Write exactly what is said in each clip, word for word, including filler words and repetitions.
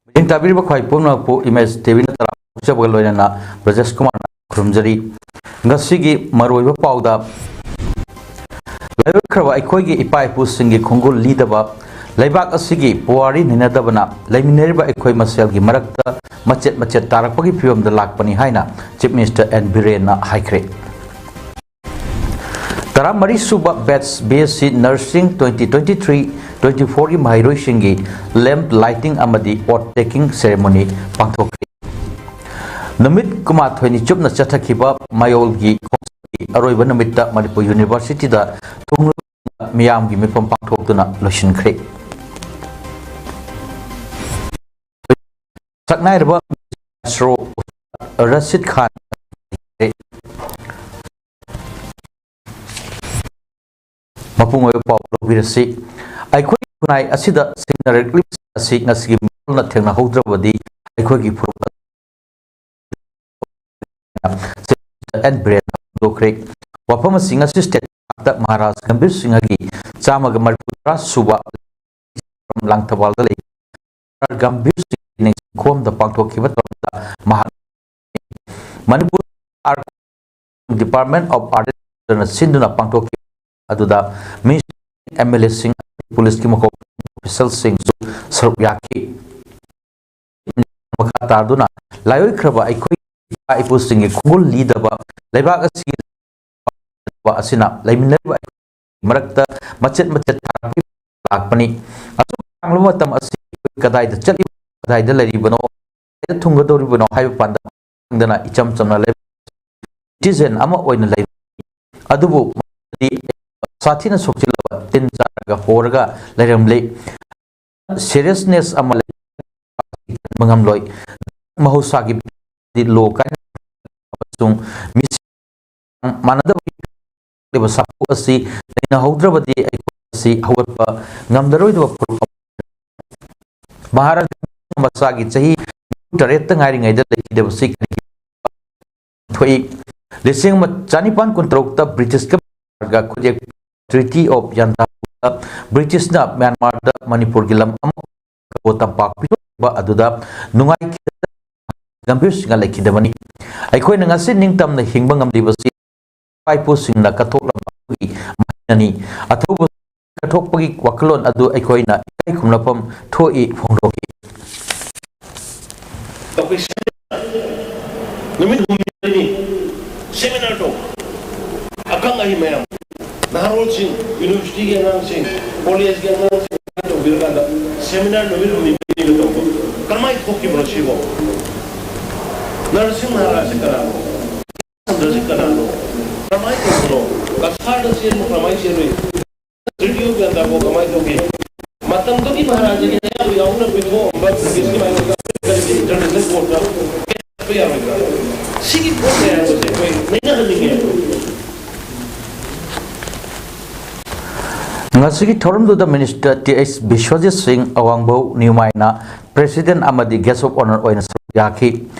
ꯃꯤꯠꯌꯦꯡ ꯇꯥꯕꯤꯔꯤꯕ ꯈ꯭ꯋꯥꯏ ꯄꯨꯝꯅꯃꯛꯄꯨ ꯏꯃꯦꯖ ꯇꯤꯚꯤꯅ ꯇꯔꯥ ꯄꯣꯛꯆꯕꯒ ꯂꯣꯏꯅꯅ ꯕ꯭ꯔꯖꯦꯁ ꯀꯨꯃꯥꯔꯅ ꯈꯨꯔꯨꯝꯖꯔꯤ꯫ ꯉꯁꯤꯒꯤ ꯃꯔꯨꯑꯣꯏꯕ ꯄꯥꯎꯗ, ꯂꯥꯏꯑꯣꯏꯈ꯭ꯔꯕ ꯑꯩꯈꯣꯏꯒꯤ ꯏꯄꯥ ꯏꯄꯨꯁꯤꯡꯒꯤ ꯈꯣꯡꯒꯨꯜ ꯂꯤꯗꯕ ꯂꯩꯕꯥꯛ ꯑꯁꯤꯒꯤ ꯄꯨꯋꯥꯔꯤ ꯅꯩꯅꯗꯕꯅ ꯂꯩꯃꯤꯟꯅꯔꯤꯕ ꯑꯩꯈꯣꯏ ꯃꯁꯦꯜꯒꯤ ꯃꯔꯛꯇ ꯃꯆꯦꯠ ꯃꯆꯦꯠ ꯇꯥꯔꯛꯄꯒꯤ ꯐꯤꯕꯝꯗ ꯂꯥꯛꯄꯅꯤ ꯍꯥꯏꯅ ꯆꯤꯐ ꯃꯤꯅꯤꯁꯇꯔ ꯑꯦꯟ ꯕꯤꯔꯦꯟꯅ ꯍꯥꯏꯈ꯭ꯔꯦ꯫ ꯇꯔꯥꯃꯔꯤ ꯁꯨꯕ ꯕꯦꯠꯁ ꯕꯤ ꯑꯦꯁ ꯁꯤ ꯅꯔꯁꯤꯡ ꯇ꯭ꯋꯦꯟꯇꯤ ꯇ꯭ꯋꯦꯟꯇꯤ ꯊ꯭ꯔꯤ ꯇ꯭ꯋꯦꯟꯇꯤ ꯐꯣꯔꯒꯤ ꯃꯍꯩꯔꯣꯏꯁꯤꯡꯒꯤ ꯂꯦꯝꯞ ꯂꯥꯏꯇꯤꯡ ꯑꯃꯗꯤ ꯑꯣꯠ ꯇꯦꯀꯤꯡ ꯁꯦꯔꯦꯃꯣꯅꯤ ꯄꯥꯡꯊꯣꯛꯈꯤ꯫ ꯅꯨꯃꯤꯠ ꯀꯨꯟꯃꯥꯊꯣꯏꯅꯤ ꯆꯨꯞꯅ ꯆꯠꯊꯈꯤꯕ ꯃꯌꯣꯜꯒꯤ ꯈꯣꯡꯖꯪꯒꯤ ꯑꯔꯣꯏꯕ ꯅꯨꯃꯤꯠꯇ ꯃꯅꯤꯄꯨꯔ ꯌꯨꯅꯤꯚꯔꯁꯤꯇꯤꯗ ꯊꯨꯡꯂꯕ ꯃꯤꯌꯥꯝꯒꯤ ꯃꯤꯐꯝ ꯄꯥꯡꯊꯣꯛꯇꯨꯅ ꯂꯣꯏꯁꯤꯟꯈ꯭ꯔꯦ꯫ ꯁꯛꯅꯥꯏꯔꯕ ꯃꯥꯏꯁ꯭ꯔꯣ ꯔꯁꯤꯗ ꯈꯥꯟ ꯃꯄꯨꯡ ꯑꯣꯏꯕ ꯄꯥꯎ ꯂꯧꯕꯤꯔꯁꯤ꯫ ꯑꯩꯈꯣꯏꯒꯤ ꯈꯨꯟꯅꯥꯏ ꯑꯁꯤꯗ ꯁꯤꯡꯅꯔꯛꯂꯤꯕꯁꯤꯡ ꯑꯁꯤ ꯉꯁꯤꯒꯤ ꯃꯤꯔꯣꯜꯅ ꯊꯦꯡꯅꯍꯧꯗ꯭ꯔꯕꯗꯤ ꯑꯩꯈꯣꯏꯒꯤ ꯐꯨꯔꯨꯞ ꯑꯦꯟ ꯕꯤꯔꯦꯟꯅ ꯐꯣꯡꯗꯣꯛꯈ꯭ꯔꯦ꯫ ꯋꯥꯐꯝ ꯑꯁꯤ ꯉꯁꯤ ꯁ꯭ꯇꯦꯠ ꯃꯍꯥꯔꯥꯖ ꯒꯝꯚꯤꯔ ꯁꯤꯡꯍꯒꯤ ꯆꯥꯝꯃꯒ ꯃꯔꯤꯐꯨꯇꯔꯥ ꯁꯨꯕ ꯂꯥꯡꯊꯕꯥꯜꯗ ꯂꯩꯕ ꯒꯝꯚꯤꯔ ꯁꯤꯡꯍꯒꯤ ꯅꯤꯡꯁꯤꯡꯈꯣꯝꯗ ꯄꯥꯡꯊꯣꯛꯈꯤꯕ ꯊꯧꯔꯝꯗ ꯃꯍꯥꯛ ꯃꯅꯤꯄꯨꯔ Department of Arts ꯅ ꯁꯤꯟꯗꯨꯅ ꯄꯥꯡꯊꯣꯛꯈꯤꯕ ꯑꯗꯨꯗ ꯃꯤꯅꯤꯁꯇꯔ, ꯑꯦꯝ ꯑꯦꯜ ꯑꯦꯁꯤꯡ, ꯄꯨꯂꯤꯁꯀꯤ ꯃꯀꯣꯛ ꯑꯣꯐꯤꯁꯦꯜꯁꯤꯡꯁꯨ ꯁꯔꯨꯛ ꯌꯥꯈꯤ꯫ ꯃꯈꯥ ꯇꯥꯗꯨꯅ ꯂꯥꯏꯑꯣꯏꯈ꯭ꯔꯕ ꯑꯩꯈꯣꯏ ꯏꯄꯥ ꯏꯄꯨꯁꯤꯡꯒꯤ ꯈꯣꯡꯒꯨꯜ ꯂꯤꯗꯕ ꯂꯩꯕꯥꯛ ꯑꯁꯤꯒꯤ ꯑꯁꯤꯅ ꯂꯩꯃꯤꯟꯅꯔꯤꯕ ꯃꯔꯛꯇ ꯃꯆꯦꯠ ꯃꯆꯦꯠ ꯇꯥꯔꯛꯄꯒꯤ ꯂꯥꯛꯄꯅꯤ꯫ ꯑꯁꯨꯝ ꯁꯥꯡꯂꯕ ꯃꯇꯝ ꯑꯁꯤ ꯑꯩꯈꯣꯏ ꯀꯗꯥꯏꯗ ꯆꯠꯂꯤꯕꯅꯣ, ꯀꯗꯥꯏꯗ ꯂꯩꯔꯤꯕꯅꯣ, ꯀꯗꯥꯏꯗ ꯊꯨꯡꯒꯗꯧꯔꯤꯕꯅꯣ ꯍꯥꯏꯕ ꯄꯥꯟꯗꯝ ꯈꯪꯗꯅ ꯏꯆꯝ ꯆꯝꯅ ꯂꯩ꯫ ꯁꯤꯇꯤꯖꯦꯟ ꯑꯃ ꯑꯣꯏꯅ ꯂꯩ꯫ ꯑꯗꯨꯕꯨ ꯁꯥꯊꯤꯅ ꯁꯣꯛꯆꯤꯜꯂꯕ ꯇꯤꯟ ꯆꯥꯔꯒ ꯍꯣꯔꯒ ꯂꯩꯔꯝꯂꯤ꯫ ꯁꯤꯔꯤꯌꯁꯅꯦꯁ ꯑꯃ ꯂꯩ꯫ ꯉꯝꯂꯣꯏ꯫ ꯃꯍꯧꯁꯥꯒꯤ ꯂꯣ ꯀꯥꯏꯅ ꯑꯃꯁꯨꯡ ꯃꯤꯁꯤꯡ ꯃꯥꯟꯅꯗꯕ ꯁꯥꯐꯨ ꯑꯁꯤ ꯅꯩꯅꯍꯧꯗ꯭ꯔꯕꯗꯤ ꯑꯩꯈꯣꯏ ꯑꯁꯤ ꯍꯧꯒꯠꯄ ꯉꯝꯂꯔꯣꯏꯗꯕ ꯐꯨꯔꯨꯞ ꯑꯃ꯫ ꯃꯍꯥꯔꯥꯖꯥ ꯃꯁꯥꯒꯤ ꯆꯍꯤ ꯇꯔꯦꯠꯇ ꯉꯥꯏꯔꯤꯉꯩꯗ ꯂꯩꯈꯤꯗꯕꯁꯤ ꯀꯔꯤꯒꯤ ꯊꯣꯛꯏ? ꯂꯤꯁꯤꯡ ꯑꯃ ꯆꯅꯤꯄꯥꯟ ꯀꯨꯟꯇꯔꯨꯛꯇ ꯕ꯭ꯔꯤꯇꯤꯁꯀ ꯈꯨꯠꯌꯦꯛ Treaty of Yantabuda, ꯕ꯭ꯔꯤꯇꯤꯁꯅ ꯃ꯭ꯌꯥꯟꯃꯥꯔꯗ ꯃꯅꯤꯄꯨꯔꯒꯤ ꯂꯝ ꯑꯃ ꯀꯕꯣ ꯇꯝꯄꯥꯛ ꯄꯤꯊꯣꯛ ꯊꯣꯛꯄ ꯑꯗꯨꯗ ꯅꯨꯡꯉꯥꯏꯈꯤꯗꯕ ꯒꯝꯚꯤꯔ ꯁꯤꯡꯍ ꯂꯩꯈꯤꯗꯕꯅꯤ꯫ ꯑꯩꯈꯣꯏꯅ ꯉꯁꯤ ꯅꯤꯡꯇꯝꯅ ꯍꯤꯡꯕ ꯉꯝꯂꯤꯕꯁꯤ ꯏꯄꯥ ꯏꯄꯨꯁꯤꯡꯅ ꯀꯠꯊꯣꯛꯂꯝꯕ ꯑꯗꯨꯒꯤ ꯃꯍꯩꯅꯅꯤ꯫ ꯑꯊꯧꯕ ꯀꯠꯊꯣꯛꯄꯒꯤ ꯋꯥꯈꯜꯂꯣꯟ ꯑꯗꯨ ꯑꯩꯈꯣꯏꯅ ꯏꯀꯥꯏ ꯈꯨꯝꯅꯐꯝ ꯊꯣꯛꯏ ꯐꯣꯡꯗꯣꯛꯈꯤ꯫ ꯑꯩꯈꯣꯏ ꯅꯨꯃꯤꯠ ꯍꯨꯝꯅꯤꯅꯤ ꯁꯦꯃꯤꯅꯥꯔ ꯇꯧꯕ꯫ ꯑꯈꯪ ꯑꯍꯩ ꯃꯌꯥꯝ, ꯅꯍꯥꯔꯣꯜꯁꯤꯡ, ꯌꯨꯅꯤꯚꯔꯁꯤꯇꯤꯒꯤ ꯑꯉꯥꯡꯁꯤꯡ, ꯀꯣꯂꯦꯖꯀꯤ ꯑꯉꯥꯡꯁꯤꯡ ꯇꯧꯕꯤꯔꯀꯥꯟꯗ ꯁꯦꯃꯤꯅꯥꯔ ꯅꯨꯃꯤꯠ ꯍꯨꯝꯅꯤ ꯇꯧꯕ꯫ ꯀꯃꯥꯏꯅ ꯊꯣꯛꯈꯤꯕꯅꯣ ꯁꯤꯕꯣ? ꯅꯔꯁꯤꯡ ꯃꯍꯥꯔꯥꯖꯁꯦ ꯀꯅꯥꯅꯣ? ꯁꯟꯗ꯭ꯔꯁꯤ ꯀꯅꯥꯅꯣ? ꯀꯃꯥꯏꯅ ꯇꯧꯕꯅꯣ? ꯀꯁꯥꯔꯗ ꯆꯦꯟꯕ ꯀꯃꯥꯏꯅ ꯆꯦꯜꯂꯨꯏ? ꯇ꯭ꯔꯤꯇꯤ ꯑꯣꯐ ꯒ꯭ꯌꯥꯟꯗꯥꯕꯣ ꯀꯃꯥꯏꯅ ꯇꯧꯒꯦ? ꯃꯇꯝꯗꯨꯒꯤ ꯃꯍꯥꯔꯥꯖꯥꯒꯤ ꯑꯌꯥꯕ ꯌꯥꯎꯅ ꯄꯤꯊꯣꯛꯑꯝꯕ ꯕ꯭ꯔꯤꯇꯤꯁꯀꯤ ꯃꯥꯏꯀꯩꯗ ꯀꯔꯤꯒꯤ ꯏꯟꯇꯔꯅꯦꯁꯅꯦꯜ ꯀꯣꯔꯠꯇ ꯆꯠꯄ ꯌꯥꯔꯣꯏꯗ꯭ꯔꯥ? ꯁꯤꯒꯤ ꯄꯣꯠ ꯃꯌꯥꯝꯁꯦ ꯑꯩꯈꯣꯏ ꯅꯩꯅꯍꯟꯅꯤꯡꯉꯦ꯫ ꯉꯁꯤꯒꯤ ꯊꯧꯔꯝꯗꯨꯗ minister T H Biswajit Singh ꯑꯋꯥꯡꯕꯧ ꯅꯤꯌꯨꯃꯥꯏꯅ ꯄ꯭ꯔꯦꯁꯤꯗꯦꯟ ꯑꯃꯗꯤ ꯒꯦꯁ ꯑꯣꯐ ꯑꯣꯅꯔ ꯑꯣꯏꯅ ꯁꯔꯨꯛ ꯌꯥꯈꯤ꯫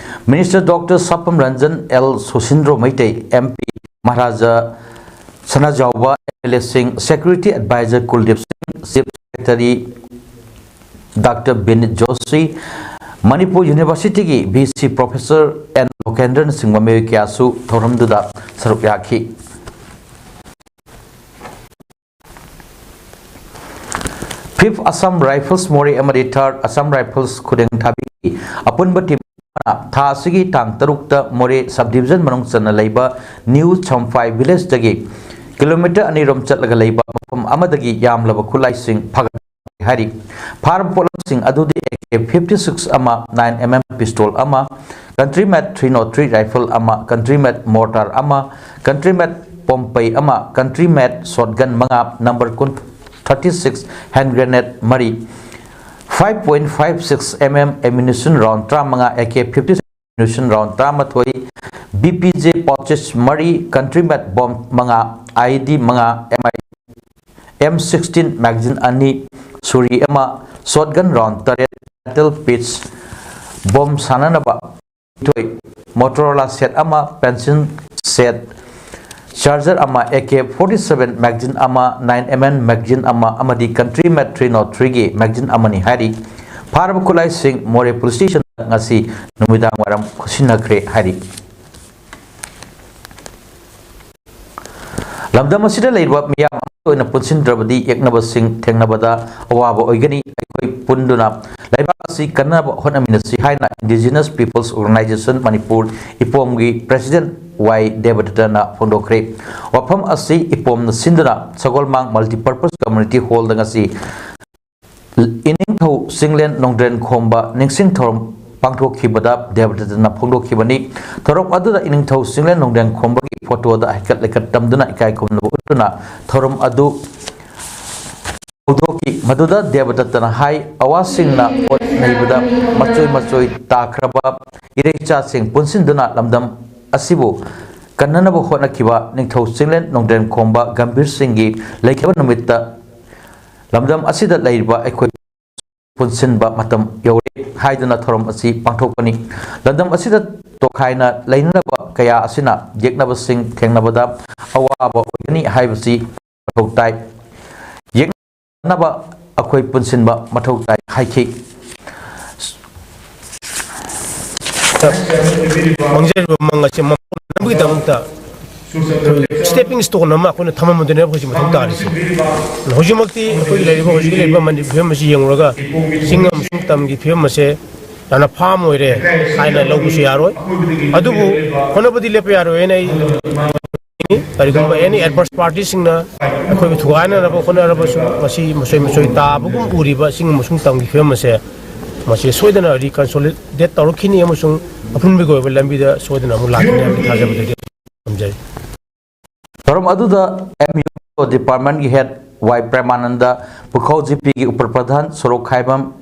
Minister doctor Sapam Ranjan, L Susindro Meitei, M P, Maharaja Sanajaoba, M L ꯑꯦꯁꯤꯡ, security advisor Kuldip Singh, chief secretary doctor Vineet Joshi, Manipur ꯌꯨꯅꯤꯚꯔꯁꯤꯇꯤꯒꯤ ꯚꯤ ꯁꯤ ꯄ꯭ꯔꯣꯐꯦꯁꯔ ꯑꯦꯟ ꯂꯣꯀꯦꯟꯗ꯭ꯔꯅꯆꯤꯡꯕ ꯃꯤꯑꯣꯏ ꯀꯌꯥꯁꯨ ꯊꯧꯔꯝꯗꯨꯗ ꯁꯔꯨꯛ ꯌꯥꯈꯤ꯫ ꯐꯤꯐ ꯑꯁꯥꯝ ꯔꯥꯏꯐꯜꯁ ꯃꯣꯔꯦ ꯑꯃꯗꯤ ꯊꯥꯔꯠ ꯑꯁꯥꯝ ꯔꯥꯏꯐꯜꯁ ꯈꯨꯗꯦꯡ ꯊꯥꯕꯤꯒꯤ ꯑꯄꯨꯟꯕ ꯇꯤꯝ ꯑꯃꯅ ꯊꯥ ꯑꯁꯤꯒꯤ ꯇꯥꯡ ꯇꯔꯨꯛꯇ ꯃꯣꯔꯦ ꯁꯕ ꯗꯤꯕꯤꯖꯟ ꯃꯅꯨꯡ ꯆꯟꯅ ꯂꯩꯕ ꯅ꯭ꯌꯨ ꯁꯝꯐꯥꯏ ꯚꯤꯂꯦꯖꯇꯒꯤ ꯀꯤꯂꯣꯃꯤꯇꯔ ꯑꯅꯤꯔꯣꯝ ꯆꯠꯂꯒ ꯂꯩꯕ ꯃꯐꯝ ꯑꯃꯗꯒꯤ ꯌꯥꯝꯂꯕ ꯈꯨꯠꯂꯥꯏꯁꯤꯡ ꯐꯥꯒꯠ ꯍꯥꯏꯔꯤ꯫ ꯐꯥꯔꯕ ꯄꯣꯠꯂꯝꯁꯤꯡ ꯑꯗꯨꯗꯤ ꯑꯦ ꯀꯦ ꯐꯤꯐꯇꯤ ꯁꯤꯛꯁ ꯑꯃ, ꯅꯥꯏꯟ ꯑꯦꯝ ꯑꯦꯝ ꯄꯤꯁꯇꯣꯜ ꯑꯃ, ꯀꯟꯇ꯭ꯔꯤ ꯃꯦꯠ ꯊ꯭ꯔꯤ ꯅꯣꯠ ꯊ꯭ꯔꯤ ꯔꯥꯏꯐꯜ ꯑꯃ, ꯀꯟꯇ꯭ꯔꯤ ꯃꯦꯠ ꯃꯣꯔꯇꯥꯔ ꯑꯃ, ꯀꯟꯇ꯭ꯔꯤ ꯃꯦꯠ ꯄꯣꯝꯄꯩ ꯑꯃ, ꯀꯟꯇ꯭ꯔꯤ ꯃꯦꯠ ꯁꯣꯠꯒꯟ ꯃꯉꯥ, ꯅꯝꯕꯔ ꯀꯨꯟ, ꯊꯥꯔꯇꯤ ꯁꯤꯛꯁ ꯍꯦꯟ ꯒ꯭ꯔꯦꯅꯦꯗ ꯃꯔꯤ, five point five six M M ammunition round ꯇꯔꯥꯃꯉꯥ, A K fifty six ammunition round ꯇꯔꯥꯃꯥꯊꯣꯏ, B P J pouches ꯃꯔꯤ, country made bomb ꯃꯉꯥ, ꯑꯥꯏ ꯏ ꯗꯤ ꯃꯉꯥ, M I M sixteen magazine ꯑꯅꯤ, ꯁꯨꯔꯤ ꯑꯃ, shotgun round ꯇꯔꯦꯠ, ꯕꯦꯇꯜ ꯄꯤꯠꯁ, ꯕꯣꯝ ꯁꯥꯟꯅꯅꯕ ꯅꯤꯊꯣꯏ, ꯃꯣꯇꯣꯔꯣꯂꯥ ꯁꯦꯠ ꯑꯃ, ꯄꯦꯟꯁꯤꯜ ꯁꯦꯠ, ꯆꯥꯔꯖꯔ ꯑꯃ, A K forty seven magazine ꯑꯃ, ꯅꯥꯏꯟ ꯑꯦꯝ ꯑꯦꯝ ꯃꯦꯒꯥꯖꯤꯟ ꯑꯃ ꯑꯃꯗꯤ ꯀꯟꯇ꯭ꯔꯤ ꯃꯦꯠ ꯊ꯭ꯔꯤ ꯅꯣꯠ ꯊ꯭ꯔꯤꯒꯤ ꯃꯦꯒꯥꯖꯤꯟ ꯑꯃꯅꯤ ꯍꯥꯏꯔꯤ꯫ ꯐꯥꯔꯕ ꯈꯨꯠꯂꯥꯏꯁꯤꯡ ꯃꯣꯔꯦ ꯄꯨꯂꯤꯁ ꯁ꯭ꯇꯦꯁꯟꯗ ꯉꯁꯤ ꯅꯨꯃꯤꯗꯥꯡ ꯋꯥꯏꯔꯝ ꯈꯨꯠꯁꯤꯟꯅꯈ꯭ꯔꯦ ꯍꯥꯏꯔꯤ꯫ ꯂꯝꯗꯝ ꯑꯁꯤꯗ ꯂꯩꯔꯤꯕ ꯃꯤꯌꯥꯝ ꯑꯃꯠꯇ ꯑꯣꯏꯅ ꯄꯨꯟꯁꯤꯟꯗ꯭ꯔꯕꯗꯤ ꯌꯦꯛꯅꯕꯁꯤꯡ ꯊꯦꯡꯅꯕꯗ ꯑꯋꯥꯕ ꯑꯣꯏꯒꯅꯤ꯫ ꯑꯩꯈꯣꯏ ꯄꯨꯟꯗꯨꯅ ꯂꯩꯕꯥꯛ ꯑꯁꯤ ꯀꯟꯅꯕ ꯍꯣꯠꯅꯃꯤꯟꯅꯁꯤ ꯍꯥꯏꯅ Indigenous Peoples Organisation ꯃꯅꯤꯄꯨꯔ, ꯏꯄꯣꯝꯒꯤ ꯄ꯭ꯔꯦꯁꯤꯗꯦꯟꯠ ꯋꯥꯏ ꯗꯦꯕꯗꯠꯇꯅ ꯐꯣꯡꯗꯣꯛꯈ꯭ꯔꯦ꯫ ꯋꯥꯐꯝ ꯑꯁꯤ ꯏꯄꯣꯝꯅ ꯁꯤꯟꯗꯨꯅ ꯁꯒꯣꯜꯃꯥꯡ Multipurpose Community Hallꯗ ꯉꯁꯤ ꯏꯅꯤꯡꯊꯧ ꯆꯤꯡꯂꯦꯟ ꯅꯣꯡꯗ꯭ꯔꯦꯟ ꯈꯣꯝꯕ ꯅꯤꯡꯁꯤꯡ ꯊꯧꯔꯝ ꯄꯥꯡꯊꯣꯛꯈꯤꯕꯗ ꯗꯦꯕꯗꯠꯇꯅ ꯐꯣꯡꯗꯣꯛꯈꯤꯕꯅꯤ꯫ ꯊꯧꯔꯝ ꯑꯗꯨꯗ ꯏꯅꯤꯡꯊꯧ ꯆꯤꯡꯂꯦꯟ ꯅꯣꯡꯗ꯭ꯔꯦꯟ ꯈꯣꯝꯕꯒꯤ ꯐꯣꯇꯣꯗ ꯍꯩꯀꯠ ꯂꯩꯀꯠ ꯇꯝꯗꯨꯅ ꯏꯀꯥꯏ ꯈꯨꯝꯅꯕ ꯎꯠꯇꯨꯅ ꯊꯧꯔꯝ ꯑꯗꯨ ꯍꯧꯗꯣꯛꯈꯤ꯫ ꯃꯗꯨꯗ ꯗꯦꯕꯗꯠꯇꯅ ꯍꯥꯏ, ꯑꯋꯥꯁꯤꯡꯅ ꯑꯣꯠ ꯅꯩꯕꯗ ꯃꯆꯣꯏ ꯃꯆꯣꯏ ꯇꯥꯈ꯭ꯔꯕ ꯏꯔꯩꯆꯥꯁꯤꯡ ꯄꯨꯟꯁꯤꯟꯗꯨꯅ ꯂꯝꯗꯝ ꯑꯁꯤꯕꯨ ꯀꯟꯅꯅꯕ ꯍꯣꯠꯅꯈꯤꯕ ꯅꯤꯡꯊꯧ ꯆꯤꯡꯂꯦꯟ ꯅꯣꯡꯗ꯭ꯔꯦꯟ ꯈꯣꯝꯕ ꯒꯝꯚꯤꯔ ꯁꯤꯡꯒꯤ ꯂꯩꯈꯤꯕ ꯅꯨꯃꯤꯠꯇ ꯂꯝꯗꯝ ꯑꯁꯤꯗ ꯂꯩꯔꯤꯕ ꯑꯩꯈꯣꯏ ꯄꯨꯟꯁꯤꯟꯕ ꯃꯇꯝ ꯌꯧꯔꯦ ꯍꯥꯏꯗꯨꯅ ꯊꯧꯔꯝ ꯑꯁꯤ ꯄꯥꯡꯊꯣꯛꯄꯅꯤ꯫ ꯂꯝꯗꯝ ꯑꯁꯤꯗ ꯇꯣꯈꯥꯏꯅ ꯂꯩꯅꯔꯕ ꯀꯌꯥ ꯑꯁꯤꯅ ꯌꯦꯛꯅꯕꯁꯤꯡ ꯊꯦꯡꯅꯕꯗ ꯑꯋꯥꯕ ꯑꯣꯏꯒꯅꯤ ꯍꯥꯏꯕꯁꯤ ꯃꯊꯧ ꯇꯥꯏ꯫ ꯌꯦꯛꯅꯕ ꯑꯩꯈꯣꯏ ꯄꯨꯟꯁꯤꯟꯕ ꯃꯊꯧ ꯇꯥꯏ ꯍꯥꯏꯈꯤ꯫ ꯃꯥꯡꯖꯔꯤꯕ ꯃꯪ ꯑꯁꯤ ꯃꯄꯨꯅꯕꯒꯤꯗꯃꯛꯇ ꯑꯩꯈꯣꯏ stepping stone ꯑꯃ ꯑꯩꯈꯣꯏꯅ ꯊꯝꯃꯝꯕꯗꯨꯅꯦꯕ ꯍꯧꯖꯤꯛ ꯃꯊꯧ ꯇꯥꯔꯤꯁꯦ꯫ ꯍꯧꯖꯤꯛꯃꯛꯇꯤ ꯑꯩꯈꯣꯏꯒꯤ ꯂꯩꯔꯤꯕ, ꯍꯧꯖꯤꯛ ꯂꯩꯔꯤꯕ ꯃꯅꯤ-, ꯐꯤꯕꯝ ꯑꯁꯤ ꯌꯦꯡꯂꯨꯔꯒ ꯆꯤꯡ ꯑꯃꯁꯨꯡ ꯇꯝꯒꯤ ꯐꯤꯕꯝ ꯑꯁꯦ ꯌꯥꯝꯅ firm ꯑꯣꯏꯔꯦ ꯍꯥꯏꯅ ꯂꯧꯕꯁꯨ ꯌꯥꯔꯣꯏ꯫ ꯑꯗꯨꯕꯨ ꯍꯣꯠꯅꯕꯗꯤ ꯂꯦꯞꯄ ꯌꯥꯔꯣꯏ ꯍꯥꯏꯅ ꯑꯩ, ꯀꯔꯤꯒꯨꯝꯕ any adverse partyꯁꯤꯡꯅ ꯑꯩꯈꯣꯏꯕꯨ ꯊꯨꯒꯥꯏꯅꯅꯕ ꯍꯣꯠꯅꯔꯕꯁꯨ, ꯃꯁꯤ ꯃꯆꯣꯏ ꯃꯆꯣꯏ ꯇꯥꯕꯒꯨꯝ ꯎꯔꯤꯕ ꯆꯤꯡ ꯑꯃꯁꯨꯡ ꯇꯝꯒꯤ ꯐꯤꯕꯝ ꯑꯁꯦ, ꯃꯁꯤ ꯁꯣꯏꯗꯅ reconsolidate ꯇꯧꯔꯛꯈꯤꯅꯤ ꯑꯃꯁꯨꯡ ꯑꯄꯨꯟꯕꯒꯤ ꯑꯣꯏꯕ ꯂꯝꯕꯤꯗ ꯁꯣꯏꯗꯅ ꯑꯃꯨꯛ ꯂꯥꯛꯀꯅꯤ ꯍꯥꯏꯕꯒꯤ ꯊꯥꯖꯕꯗꯨꯗꯤ ꯊꯝꯖꯔꯤ꯫ ꯊꯧꯔꯝ ꯑꯗꯨꯗ M U departmentꯀꯤ head ꯋꯥꯏ ꯄ꯭ꯔꯦꯃꯥꯅꯟꯗ, ꯄꯨꯈꯥꯎ ꯖꯤꯄꯤꯒꯤ ꯎꯄ ꯄ꯭ꯔꯙꯥꯟ ꯁꯣꯔꯣꯛꯈꯥꯏꯕꯝ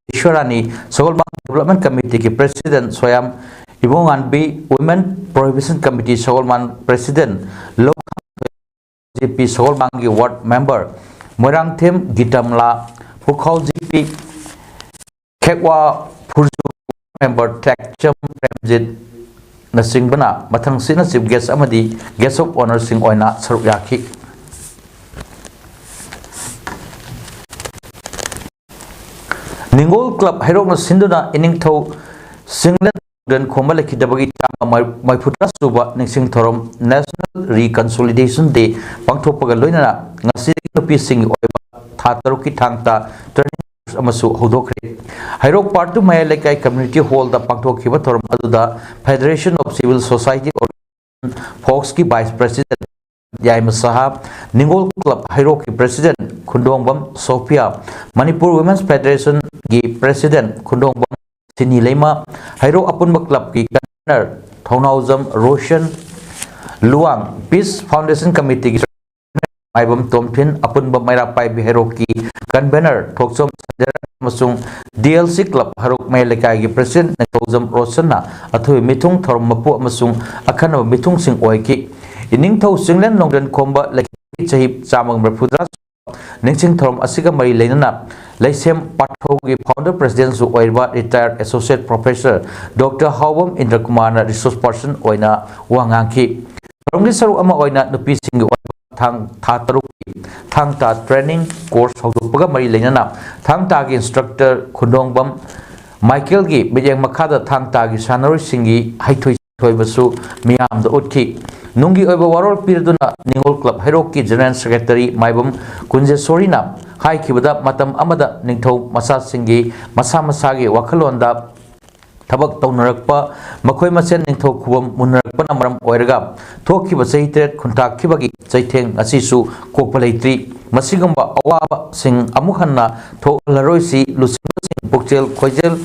ꯏꯁꯣꯔꯥꯅꯤ, ꯁꯒꯣꯜꯕꯟ Development Committeeꯒꯤ president Soyam Ibunganbi, Women Prohibition Committee Sagolband president Loukham Z P ꯁꯒꯣꯜꯕꯟꯒꯤ ward member Moirangthem Gitamala, Pukhao Z P ꯈꯦꯛꯋꯥ ꯐꯨꯔꯖꯨ member ꯇ꯭ꯔꯦꯛꯆꯝ ꯄ꯭ꯔꯦꯝꯖꯤꯠꯅꯆꯤꯡꯕꯅ ꯃꯊꯪꯁꯤꯠꯅ chief guest ꯑꯃꯗꯤ guest of honourꯁꯤꯡ ꯑꯣꯏꯅ ꯁꯔꯨꯛ ꯌꯥꯈꯤ꯫ ꯅꯤꯡꯉꯣꯜ ꯀ꯭ꯂꯕ ꯍꯩꯔꯣꯛꯅ ꯁꯤꯟꯗꯨꯅ ꯏꯅꯤꯡꯊꯧ ꯆꯤꯡꯂꯦꯟ ꯂꯣꯡꯗ꯭ꯔꯦꯟ ꯈꯣꯝꯕ ꯂꯩꯈꯤꯗꯕꯒꯤ ꯆꯥꯝꯃ ꯃꯔꯤꯐꯨꯇꯔꯥ ꯁꯨꯕ ꯅꯤꯡꯁꯤꯡ ꯊꯧꯔꯝ National Reconciliation Day ꯄꯥꯡꯊꯣꯛꯄꯒ ꯂꯣꯏꯅꯅ ꯉꯁꯤꯗꯒꯤ ꯅꯨꯄꯤꯁꯤꯡꯒꯤ ꯑꯣꯏꯕ ꯊꯥ ꯇꯔꯨꯛꯀꯤ ꯊꯥꯡ ꯇꯥ training course ꯑꯃꯁꯨ ꯍꯧꯗꯣꯛꯈ꯭ꯔꯦ꯫ ꯍꯩꯔꯣꯛ Part two ꯃꯌꯥꯏ ꯂꯩꯀꯥꯏ community hall ꯗ ꯄꯥꯡꯊꯣꯛꯈꯤꯕ ꯊꯧꯔꯝ ꯑꯗꯨꯗ Federation of Civil Society Organization, ꯐꯣꯛꯁꯀꯤ vice president Yaima Saha, Ningol club ꯍꯩꯔꯣꯛꯀꯤ president Khundongbam Sofia, Manipur Women's Federation ꯒꯤ president ꯈꯨꯟꯗꯣꯡꯕꯝ ꯁꯤꯅꯤ ꯂꯩꯃ, ꯍꯩꯔꯣꯛ ꯑꯄꯨꯟꯕ ꯀ꯭ꯂꯕꯀꯤ convener ꯊꯧꯅꯥꯎꯖꯝ Roshan, Luwang Peace Foundation Committee ꯒꯤ ꯃꯥꯏꯕꯝ ꯇꯣꯝꯊꯤꯟ, ꯑꯄꯨꯟꯕ ꯃꯩꯔꯥ ꯄꯥꯏꯕꯤ ꯍꯩꯔꯣꯛꯀꯤ convener ꯊꯣꯛꯆꯣꯝ ꯁꯟꯖꯔꯟ ꯑꯃꯁꯨꯡ D L C club ꯍꯩꯔꯣꯛ ꯃꯌꯥꯏ ꯂꯩꯀꯥꯏꯒꯤ president ꯅꯤꯡꯊꯧꯖꯝ ꯔꯣꯁꯟꯅ ꯑꯊꯣꯏꯕ ꯃꯤꯊꯨꯡ ꯊꯧꯔꯝ ꯃꯄꯨ ꯑꯃꯁꯨꯡ ꯑꯈꯟꯅꯕ ꯃꯤꯊꯨꯡꯁꯤꯡ ꯑꯣꯏꯈꯤ꯫ ꯏꯅꯤꯡꯊꯧ ꯆꯤꯡꯂꯦꯟ ꯂꯣꯡꯗ꯭ꯔꯦꯟ ꯈꯣꯝꯕ ꯂꯩꯀꯥꯏꯒꯤ ꯆꯍꯤ ꯆꯥꯝꯃꯒ ꯃꯔꯤꯐꯨꯇꯔꯥ ꯅꯤꯡꯁꯤꯡ ꯊꯧꯔꯝ ꯑꯁꯤꯒ ꯃꯔꯤ ꯂꯩꯅꯅ ꯂꯩꯁꯦꯝ ꯄꯥꯊꯧꯒꯤ founder president ꯁꯨ ꯑꯣꯏꯔꯤꯕ retired associate professor Doctor ꯍꯥꯎꯕꯝ ꯏꯟꯗ꯭ꯔꯀꯨꯃꯥꯔꯅ resource person ꯑꯣꯏꯅ ꯋꯥ ꯉꯥꯡꯈꯤ꯫ ꯊꯧꯔꯝꯒꯤ ꯁꯔꯨꯛ ꯑꯃ ꯑꯣꯏꯅ ꯅꯨꯄꯤꯁꯤꯡꯒꯤ ꯑꯣꯏꯕ ꯊꯥꯡ ꯊꯥ ꯇꯔꯨꯛꯀꯤ ꯊꯥꯡ ꯇꯥ training course ꯍꯧꯗꯣꯛꯄꯒ ꯃꯔꯤ ꯂꯩꯅꯅ ꯊꯥꯡ ꯇꯥꯒꯤ instructor ꯈꯨꯟꯗꯣꯡꯕꯝ ꯃꯥꯏꯀꯦꯜꯒꯤ ꯃꯤꯠꯌꯦꯡ ꯃꯈꯥꯗ ꯊꯥꯡ ꯇꯥꯒꯤ ꯁꯥꯟꯅꯔꯣꯏꯁꯤꯡꯒꯤ ꯍꯩꯊꯣꯏ ꯁꯤꯡꯊꯣꯏꯕꯁꯨ ꯃꯤꯌꯥꯝꯗ ꯎꯠꯈꯤ꯫ ꯅꯨꯡꯒꯤ ꯑꯣꯏꯕ ꯋꯥꯔꯣꯜ ꯄꯤꯔꯗꯨꯅ ꯅꯤꯡꯉꯣꯜ ꯀ꯭ꯂꯕ ꯍꯩꯔꯣꯛꯀꯤ general secretary ꯃꯥꯏꯕꯝ ꯀꯨꯟꯖꯦꯁꯣꯔꯤꯅ ꯍꯥꯏꯈꯤꯕꯗ, ꯃꯇꯝ ꯑꯃꯗ ꯅꯤꯡꯊꯧ ꯃꯆꯥꯁꯤꯡꯒꯤ ꯃꯁꯥ ꯃꯁꯥꯒꯤ ꯋꯥꯈꯜꯂꯣꯟꯗ ꯊꯕꯛ ꯇꯧꯅꯔꯛꯄ, ꯃꯈꯣꯏ ꯃꯁꯦꯟ ꯅꯤꯡꯊꯧ ꯈꯨꯕꯝ ꯃꯨꯟꯅꯔꯛꯄꯅ ꯃꯔꯝ ꯑꯣꯏꯔꯒ ꯊꯣꯛꯈꯤꯕ ꯆꯍꯤ ꯇꯔꯦꯠ ꯈꯨꯟꯇꯥꯛꯈꯤꯕꯒꯤ ꯆꯩꯊꯦꯡ ꯑꯁꯤꯁꯨ ꯀꯣꯛꯄ ꯂꯩꯇ꯭ꯔꯤ꯫ ꯃꯁꯤꯒꯨꯝꯕ ꯑꯋꯥꯕꯁꯤꯡ ꯑꯃꯨꯛ ꯍꯟꯅ ꯊꯣꯛꯍꯜꯂꯔꯣꯏꯁꯤ꯫ ꯂꯨꯆꯤꯡꯕꯁꯤꯡ ꯄꯨꯛꯆꯦꯜ ꯈꯣꯏꯖꯦꯜ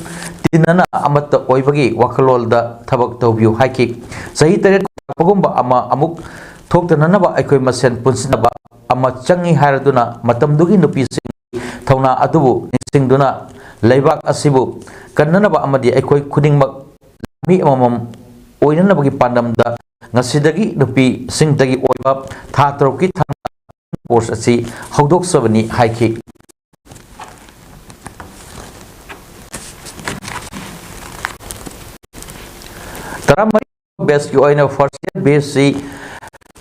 ꯇꯤꯟꯅꯅ ꯑꯃꯠꯇ ꯑꯣꯏꯕꯒꯤ ꯋꯥꯈꯜꯂꯣꯟꯗ ꯊꯕꯛ ꯇꯧꯕꯤꯌꯨ ꯍꯥꯏꯈꯤ꯫ ꯆꯍꯤ ꯇꯔꯦꯠ ꯈꯨꯟꯇꯥꯛꯄꯒꯨꯝꯕ ꯑꯃ ꯑꯃꯨꯛ ꯊꯣꯛꯇꯅꯅꯕ ꯑꯩꯈꯣꯏ ꯃꯁꯦꯟ ꯄꯨꯟꯁꯤꯟꯅꯕ ꯑꯃ ꯆꯪꯏ ꯍꯥꯏꯔꯗꯨꯅ, ꯃꯇꯝꯗꯨꯒꯤ ꯅꯨꯄꯤꯁꯤꯡꯒꯤ ꯊꯧꯅꯥ ꯑꯗꯨꯕꯨ ꯅꯤꯡꯁꯤꯡꯗꯨꯅ, ꯂꯩꯕꯥꯛ ꯑꯁꯤꯕꯨ ꯀꯟꯅꯅꯕ ꯑꯃꯗꯤ ꯑꯩꯈꯣꯏ ꯈꯨꯗꯤꯡꯃꯛ ꯃꯤ ꯑꯃꯃꯝ ꯑꯣꯏꯅꯅꯕꯒꯤ ꯄꯥꯟꯗꯝꯗ ꯉꯁꯤꯗꯒꯤ ꯅꯨꯄꯤꯁꯤꯡꯇꯒꯤ ꯑꯣꯏꯕ ꯊꯥ ꯇꯔꯨꯛꯀꯤ ꯊꯥꯡ course ꯑꯁꯤ ꯍꯧꯗꯣꯛꯆꯕꯅꯤ ꯍꯥꯏꯈꯤ꯫ ꯇꯔꯥꯃꯔꯤ batch ꯀꯤ ꯑꯣꯏꯅ first year B S C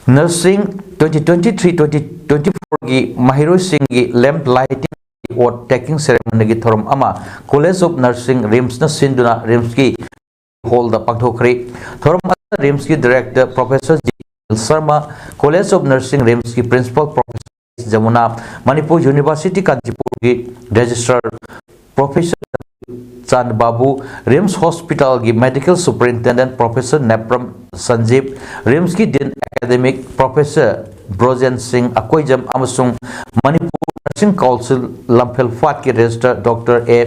Nursing twenty twenty-three twenty twenty-four ꯒꯤ ꯃꯍꯩꯔꯣꯏꯁꯤꯡꯒꯤ lamp lighting ꯑꯣꯠ ꯇꯦꯀꯤꯡ ꯁꯦꯔꯦꯃꯣꯅꯤꯒꯤ ꯊꯧꯔꯝ ꯑꯃ College of Nursing, RIMSꯅ ꯁꯤꯟꯗꯨꯅ RIMSꯀꯤ ꯍꯣꯜꯗ ꯄꯥꯡꯊꯣꯛꯈ꯭ꯔꯦ꯫ ꯊꯧꯔꯝ ꯑꯁꯤꯗ RIMSꯀꯤ Director Professor G Sharma, College of Nursing, RIMSꯀꯤ Principal Professor Yamuna, Manipur University ꯀꯥꯟꯆꯤꯄꯨꯔꯒꯤ Registrar Professor Chand Babu, RIMS Hospitalꯒꯤ Medical Superintendent Professor Nepram ꯁꯟꯖꯤꯞ, RIMSꯀꯤ Dean Academic Professor Brojen ꯁꯤꯡ ꯑꯀꯣꯏꯖꯝ ꯑꯃꯁꯨꯡ Manipur Nursing Council ꯂꯝꯐꯦꯜ ꯐꯥꯠꯀꯤ Registrar Doctor ꯑꯦ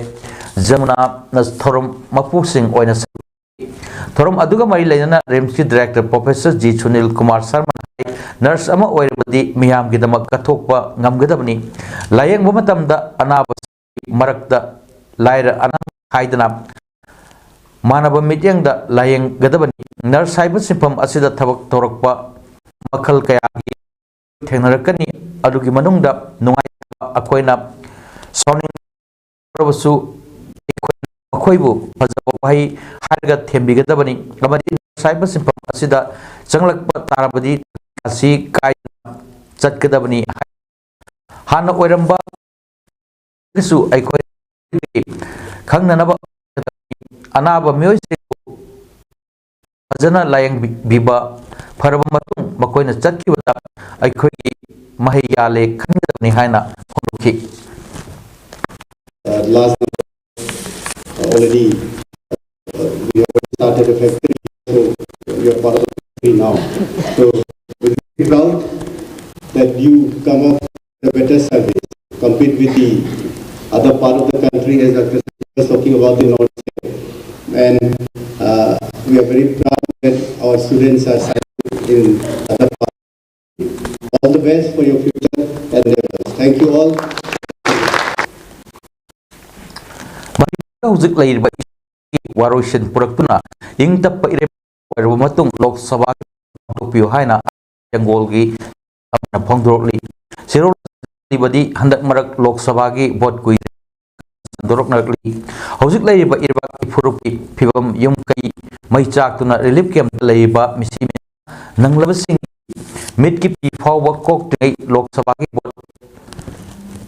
ꯖꯃꯨꯅꯥꯅ ꯊꯧꯔꯝ ꯃꯄꯨꯁꯤꯡ ꯑꯣꯏꯅ ꯊꯧꯔꯝ ꯑꯗꯨꯒ ꯃꯔꯤ ꯂꯩꯅꯅ RIMSꯀꯤ Director Professor G Sunil Kumar ꯁꯔꯃꯅ ꯍꯥꯏ, ꯅꯔꯁ ꯑꯃ ꯑꯣꯏꯔꯕꯗꯤ ꯃꯤꯌꯥꯝꯒꯤꯗꯃꯛ ꯀꯠꯊꯣꯛꯄ ꯉꯝꯒꯗꯕꯅꯤ꯫ ꯂꯥꯌꯦꯡꯕ ꯃꯇꯝꯗ ꯑꯅꯥꯕ ꯃꯔꯛꯇ ꯂꯥꯏꯔ ꯑꯅꯥ ꯈꯥꯏꯗꯅ ꯃꯥꯟꯅꯕ ꯃꯤꯠꯌꯦꯡꯗ ꯂꯥꯌꯦꯡꯒꯗꯕꯅꯤ꯫ ꯅꯔꯁ ꯍꯥꯏꯕ ꯁꯤꯟꯐꯝ ꯑꯁꯤꯗ ꯊꯕꯛ ꯇꯧꯔꯛꯄ ꯃꯈꯜ ꯀꯌꯥꯒꯤ ꯊꯦꯡꯅꯔꯛꯀꯅꯤ꯫ ꯑꯗꯨꯒꯤ ꯃꯅꯨꯡꯗ ꯅꯨꯡꯉꯥꯏꯇꯕ ꯑꯩꯈꯣꯏꯅ ꯁꯥꯎꯅꯤꯡ ꯇꯧꯔꯕꯁꯨ ꯑꯩꯈꯣꯏ ꯃꯈꯣꯏꯕꯨ ꯐꯖꯕ ꯋꯥꯍꯩ ꯍꯥꯏꯔꯒ ꯊꯦꯝꯕꯤꯒꯗꯕꯅꯤ ꯑꯃꯗꯤ ꯅꯔꯁ ꯍꯥꯏꯕ ꯁꯤꯟꯐꯝ ꯑꯁꯤꯗ ꯆꯪꯂꯛꯄ ꯇꯥꯔꯕꯗꯤ ꯑꯁꯤ ꯀꯥꯏꯗꯅ ꯆꯠꯀꯗꯕꯅꯤ꯫ ꯍꯥꯟꯅ ꯑꯣꯏꯔꯝꯕ ꯁꯨ ꯑꯩꯈꯣꯏ ꯈꯪꯅꯅꯕ ꯑꯅꯥꯕ ꯃꯤꯑꯣꯏꯁꯤꯡꯕꯨ ꯐꯖꯅ ꯂꯥꯌꯦꯡꯕꯤꯕ ꯐꯔꯕ ꯃꯇꯨꯡ ꯃꯈꯣꯏꯅ ꯆꯠꯈꯤꯕꯗ ꯑꯩꯈꯣꯏꯒꯤ ꯃꯍꯩ ꯌꯥꯜꯂꯦ ꯈꯟꯒꯗꯕꯅꯤ ꯍꯥꯏꯅ ꯐꯣꯡꯗꯣꯛꯈꯤ꯫ Uh, last uh, already uh, we have started a factory, so we are part of the factory now. So we're very proud that you come up with a better service, compete with the other part of the country as Doctor was talking about the north. And uh, we are very proud that our students are studying in other parts. All the best for your future endeavors. Thank you all. ꯍꯧꯖꯤꯛ ꯂꯩꯔꯤꯕ ꯋꯥꯔꯣꯏꯁꯤꯟ ꯄꯨꯔꯛꯇꯨꯅ ꯏꯪ ꯇꯞꯄ ꯏꯔꯩ ꯑꯣꯏꯔꯕ ꯃꯇꯨꯡ ꯂꯣꯛ ꯁꯚꯥ ꯄꯥꯡꯊꯣꯛꯄꯤꯌꯨ ꯍꯥꯏꯅ ꯇꯦꯡꯒꯣꯜꯒꯤ ꯑꯃꯅ ꯐꯣꯡꯗꯣꯔꯛꯂꯤ꯫ ꯁꯤꯔꯣꯜ ꯂꯤꯕꯗꯤ ꯍꯟꯗꯛ ꯃꯔꯛ ꯂꯣꯛ ꯁꯚꯥꯒꯤ ꯚꯣꯠ ꯀꯨꯏꯗ꯭ꯔꯦ ꯁꯟꯗꯣꯔꯛꯅꯔꯛꯂꯤ꯫ ꯍꯧꯖꯤꯛ ꯂꯩꯔꯤꯕ ꯏꯔꯩꯕꯥꯛꯀꯤ ꯐꯨꯔꯨꯞꯀꯤ ꯐꯤꯕꯝ, ꯌꯨꯝ ꯀꯩ ꯃꯩ ꯆꯥꯛꯇꯨꯅ ꯔꯤꯂꯤꯐ ꯀꯦꯝꯞꯇ ꯂꯩꯔꯤꯕ ꯃꯤꯁꯤ ꯅꯪꯂꯕꯁꯤꯡ ꯃꯤꯠꯀꯤ ꯄꯤ ꯐꯥꯎꯕ ꯀꯣꯛꯇ꯭ꯔꯤꯉꯩ ꯂꯣꯛ ꯁꯚꯥꯒꯤ ꯚꯣꯠ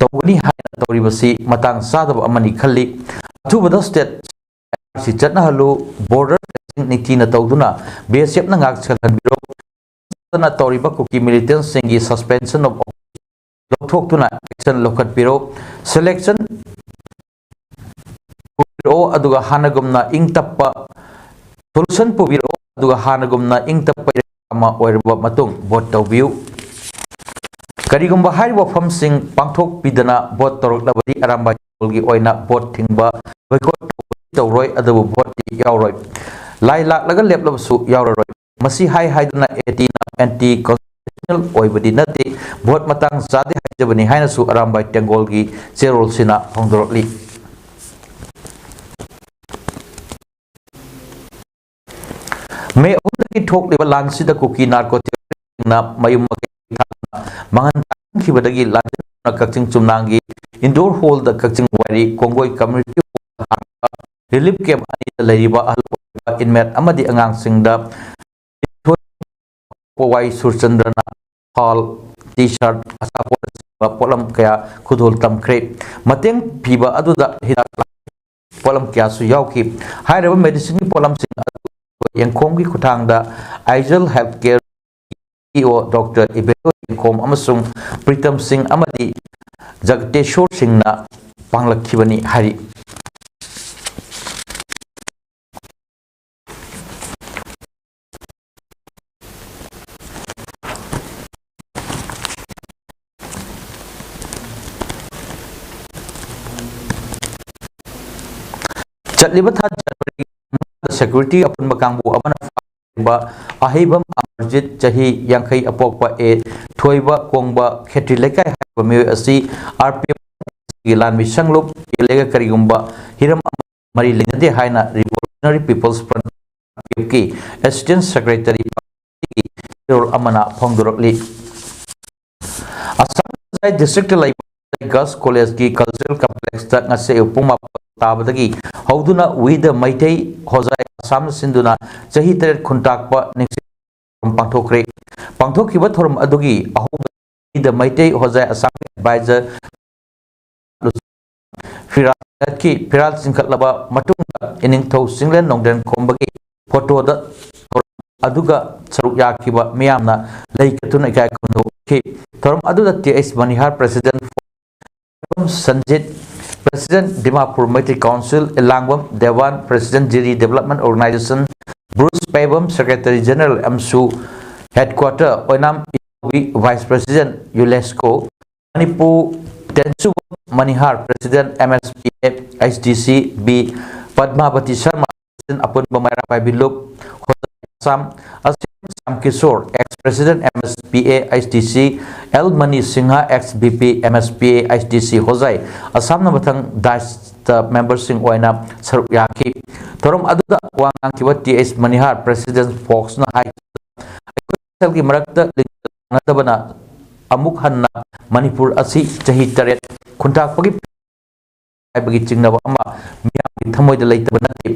ꯇꯧꯒꯅꯤ ꯍꯥꯏꯅ ꯇꯧꯔꯤꯕꯁꯤ ꯃꯇꯥꯡ ꯆꯥꯗꯕ ꯑꯃꯅꯤ ꯈꯜꯂꯤ꯫ ꯑꯊꯨꯕꯗ state ꯁꯤ ꯆꯠꯅꯍꯜꯂꯨ, border fencing ꯅꯤꯡꯊꯤꯅ ꯇꯧꯗꯨꯅ B S F ꯅ ꯉꯥꯛ ꯁꯦꯜꯍꯟꯕꯤꯔꯣ꯫ ꯇꯧꯔꯤꯕ ꯀꯨꯀꯤ militant ꯁꯤꯡꯒꯤ suspension of ꯂꯧꯊꯣꯛꯇꯨꯅ action ꯂꯧꯈꯠꯄꯤꯔꯣ꯫ Selection ꯄꯨꯕꯤꯔꯛꯑꯣ, ꯑꯗꯨꯒ ꯍꯥꯟꯅꯒꯨꯝꯅ ꯏꯪ ꯇꯞꯄ solution ꯄꯨꯕꯤꯔꯛꯑꯣ, ꯑꯗꯨꯒ ꯍꯥꯟꯅꯒꯨꯝꯅ ꯏꯪ ꯇꯞꯄ ꯑꯃ ꯑꯣꯏꯔꯕ ꯃꯇꯨꯡ vote ꯇꯧꯕꯤꯌꯨ꯫ ꯀꯔꯤꯒꯨꯝꯕ ꯍꯥꯏꯔꯤꯕ ꯋꯥꯐꯝꯁꯤꯡ ꯄꯥꯡꯊꯣꯛꯄꯤꯗꯅ vote ꯇꯧꯔꯛꯂꯕꯗꯤ ꯑꯔꯥꯝꯕꯥꯏ ꯇꯦꯡꯒꯣꯜꯒꯤ ꯑꯣꯏꯅ vote ꯊꯤꯡꯕ, boycott ꯇꯧꯔꯣꯏ, ꯑꯗꯨꯕꯨ vote ꯇꯤ ꯌꯥꯎꯔꯣꯏ꯫ ꯂꯥꯏ ꯂꯥꯛꯂꯒ ꯂꯦꯞꯂꯕꯁꯨ ꯌꯥꯎꯔꯔꯣꯏ꯫ ꯃꯁꯤ ꯍꯥꯏ ꯍꯥꯏꯗꯨꯅ AT ꯅ anti constitutional ꯑꯣꯏꯕꯗꯤ ꯅꯠꯇꯦ, vote ꯃꯇꯥꯡ ꯆꯥꯗꯦ ꯍꯥꯏꯖꯕꯅꯤ ꯍꯥꯏꯅꯁꯨ ꯑꯔꯥꯝꯕꯥꯏ ꯇꯦꯡꯒꯣꯜꯒꯤ ꯆꯦꯔꯣꯜꯁꯤꯅ ꯐꯣꯡꯗꯣꯔꯛꯂꯤ꯫ ꯃꯦ ꯑꯍꯨꯝꯗꯒꯤ ꯊꯣꯛꯂꯤꯕ ꯂꯥꯟꯁꯤꯗ ꯀꯨꯀꯤ narco terrorist ꯁꯤꯡꯅ ꯃꯌꯨꯝ ꯃꯀꯩ ꯊꯥꯗꯨꯅ ꯃꯥꯡꯍꯟ ꯇꯥꯛꯍꯟꯈꯤꯕꯗꯒꯤ ꯂꯥꯟꯖꯦꯟꯅ ꯀꯛꯆꯤꯡ ꯆꯨꯝꯅꯥꯡꯒꯤ indoor hall ꯗ ꯀꯛꯆꯤꯡ ꯋꯥꯏꯔꯤ ꯀꯣꯡꯒꯣꯏ community hall ꯗ ꯍꯥꯡꯕ relief camp ꯑꯅꯤꯗ ꯂꯩꯔꯤꯕ ꯑꯍꯜ ꯑꯣꯏꯔꯕ inmate ꯑꯃꯗꯤ ꯑꯉꯥꯡꯁꯤꯡꯗ ꯄꯣꯋꯥꯏ ꯁꯨꯔꯆꯟꯗ꯭ꯔꯅ ꯐꯥꯜ, T-shirt, ꯑꯆꯥꯄꯣꯠꯅꯆꯤꯡꯕ ꯄꯣꯠꯂꯝ ꯀꯌꯥ ꯈꯨꯗꯣꯜ ꯇꯝꯈ꯭ꯔꯦ꯫ ꯃꯇꯦꯡ ꯄꯤꯕ ꯑꯗꯨꯗ ꯍꯤꯗꯥꯛ ꯄꯣꯠꯂꯝ ꯀꯌꯥꯁꯨ ꯌꯥꯎꯈꯤ꯫ ꯍꯥꯏꯔꯤꯕ medicine ꯒꯤ ꯄꯣꯠꯂꯝꯁꯤꯡ ꯑꯗꯨ ꯌꯦꯡꯈꯣꯝꯒꯤ ꯈꯨꯠꯊꯥꯡꯗ Aijal Healthcare CEO Doctor Ibeto ꯌꯦꯡꯈꯣꯝ ꯑꯃꯁꯨꯡ ꯄ꯭ꯔꯤꯇꯝ ꯁꯤꯡ ꯑꯃꯗꯤ ꯖꯒꯇꯦꯁꯣꯔ ꯁꯤꯡꯅ ꯄꯥꯡꯂꯛꯈꯤꯕꯅꯤ ꯍꯥꯏꯔꯤ꯫ ꯆꯠꯂꯤꯕ ꯊꯥ January security ꯑꯄꯨꯟꯕ ꯀꯥꯡꯕꯨ ꯑꯃꯅ ꯐꯥꯈꯤꯕ ꯑꯍꯩꯕꯝ ꯑꯃꯔꯖꯤꯠ, ꯆꯍꯤ ꯌꯥꯡꯈꯩ, ꯑꯄꯣꯛꯄ ꯑꯦ ꯊꯣꯏꯕ ꯀꯣꯡꯕ ꯈꯦꯇ꯭ꯔꯤ ꯂꯩꯀꯥꯏ ꯍꯥꯏꯔꯤꯕ ꯃꯤꯑꯣꯏ ꯑꯁꯤ RPF ꯒꯤ ꯂꯥꯟꯃꯤ ꯁꯪꯂꯨꯞ ꯀꯦꯜꯂꯦꯒ ꯀꯔꯤꯒꯨꯝꯕ ꯍꯤꯔꯝ ꯑꯃ ꯃꯔꯤ ꯂꯩꯅꯗꯦ ꯍꯥꯏꯅ Revolutionary People's Front ꯀꯤ Assistant Secretary ꯆꯦꯔꯣꯜ ꯑꯃꯅ ꯐꯣꯡꯗꯣꯔꯛꯂꯤ꯫ ꯑꯁꯥꯝ ꯍꯣꯖꯥꯏ district ꯇ ꯂꯩꯕ Girls College ꯀꯤ Cultural Complex ꯇ ꯉꯁꯤ ꯑꯌꯨꯛ ꯄꯨꯡ ꯃꯥꯄꯟ ꯇꯥꯕꯗꯒꯤ ꯍꯧꯗꯨꯅ We the Meitei Hojai Assam ꯅ ꯁꯤꯟꯗꯨꯅ ꯆꯍꯤ ꯇꯔꯦꯠ ꯈꯨꯟꯇꯥꯛꯄ ꯅꯤꯡꯁꯤꯡ ꯊꯧꯔꯝ ꯄꯥꯡꯊꯣꯛꯈ꯭ꯔꯦ꯫ ꯄꯥꯡꯊꯣꯛꯈꯤꯕ ꯊꯧꯔꯝ ꯑꯗꯨꯒꯤ ꯑꯍꯧꯕ We the Meitei Hojai Assam advisor ꯐꯤꯔꯥꯜ ꯆꯤꯡꯈꯠꯈꯤ꯫ ꯐꯤꯔꯥꯜ ꯆꯤꯡꯈꯠꯂꯕ ꯃꯇꯨꯡꯗ ꯏꯅꯤꯡꯊꯧ ꯆꯤꯡꯂꯦꯟ ꯅꯣꯡꯗꯦꯟ ꯈꯣꯝꯕꯒꯤ ꯐꯣꯇꯣꯗ ꯊꯧꯔꯝ ꯑꯗꯨꯒ ꯁꯔꯨꯛ ꯌꯥꯈꯤꯕ ꯃꯤꯌꯥꯝꯅ ꯂꯩ ꯀꯠꯇꯨꯅ ꯏꯀꯥꯏ ꯈꯨꯝꯅꯧꯈꯤ꯫ ꯊꯧꯔꯝ ꯑꯗꯨꯗ T H Manihar, president Sanjit, president Dimapur Meitei council, Ilangbam Dewan, president Jiri development organisation, Bruce Paibam, secretary general, AMSU headquarter, Oinam Ibobi, vice president, ꯌꯨꯂꯦꯁꯀꯣ, Manipur, Tensubam Manihar, president, M S P A, H D C B, Padmabati Sharma, president, Apunba Meira Paibi Lup, Hojai Assam, Asim Shyam Kishore, ex president, M S P A, H D C, L Mani Singh, ex B P, M S P A, H D ꯁꯤ, ꯍꯣꯖꯥꯏ ꯑꯁꯥꯝꯅ ꯃꯊꯪ ꯗꯥꯏꯁꯇ ꯃꯦꯝꯕꯔꯁꯤꯡ ꯑꯣꯏꯅ ꯁꯔꯨꯛ ꯌꯥꯈꯤ꯫ ꯊꯧꯔꯝ ꯑꯗꯨꯗ ꯋꯥ ꯉꯥꯡꯈꯤꯕ T H Manihar, president ꯐꯣꯛꯁꯅ ꯍꯥꯏꯈꯤꯕꯗ, ꯑꯩꯈꯣꯏ ꯃꯁꯦꯜꯒꯤ ꯃꯔꯛꯇ ꯂꯤꯡꯖꯦꯜ ꯃꯥꯟꯅꯗꯕꯅ ꯑꯃꯨꯛ ꯍꯟꯅ ꯃꯅꯤꯄꯨꯔ ꯑꯁꯤ ꯆꯍꯤ ꯇꯔꯦꯠ ꯈꯨꯟꯇꯥꯛꯄꯒꯤ ꯍꯥꯏꯕꯒꯤ ꯆꯤꯡꯅꯕ ꯑꯃ ꯃꯤꯌꯥꯝꯒꯤ ꯊꯃꯣꯏꯗ ꯂꯩꯇꯕ ꯅꯠꯇꯦ꯫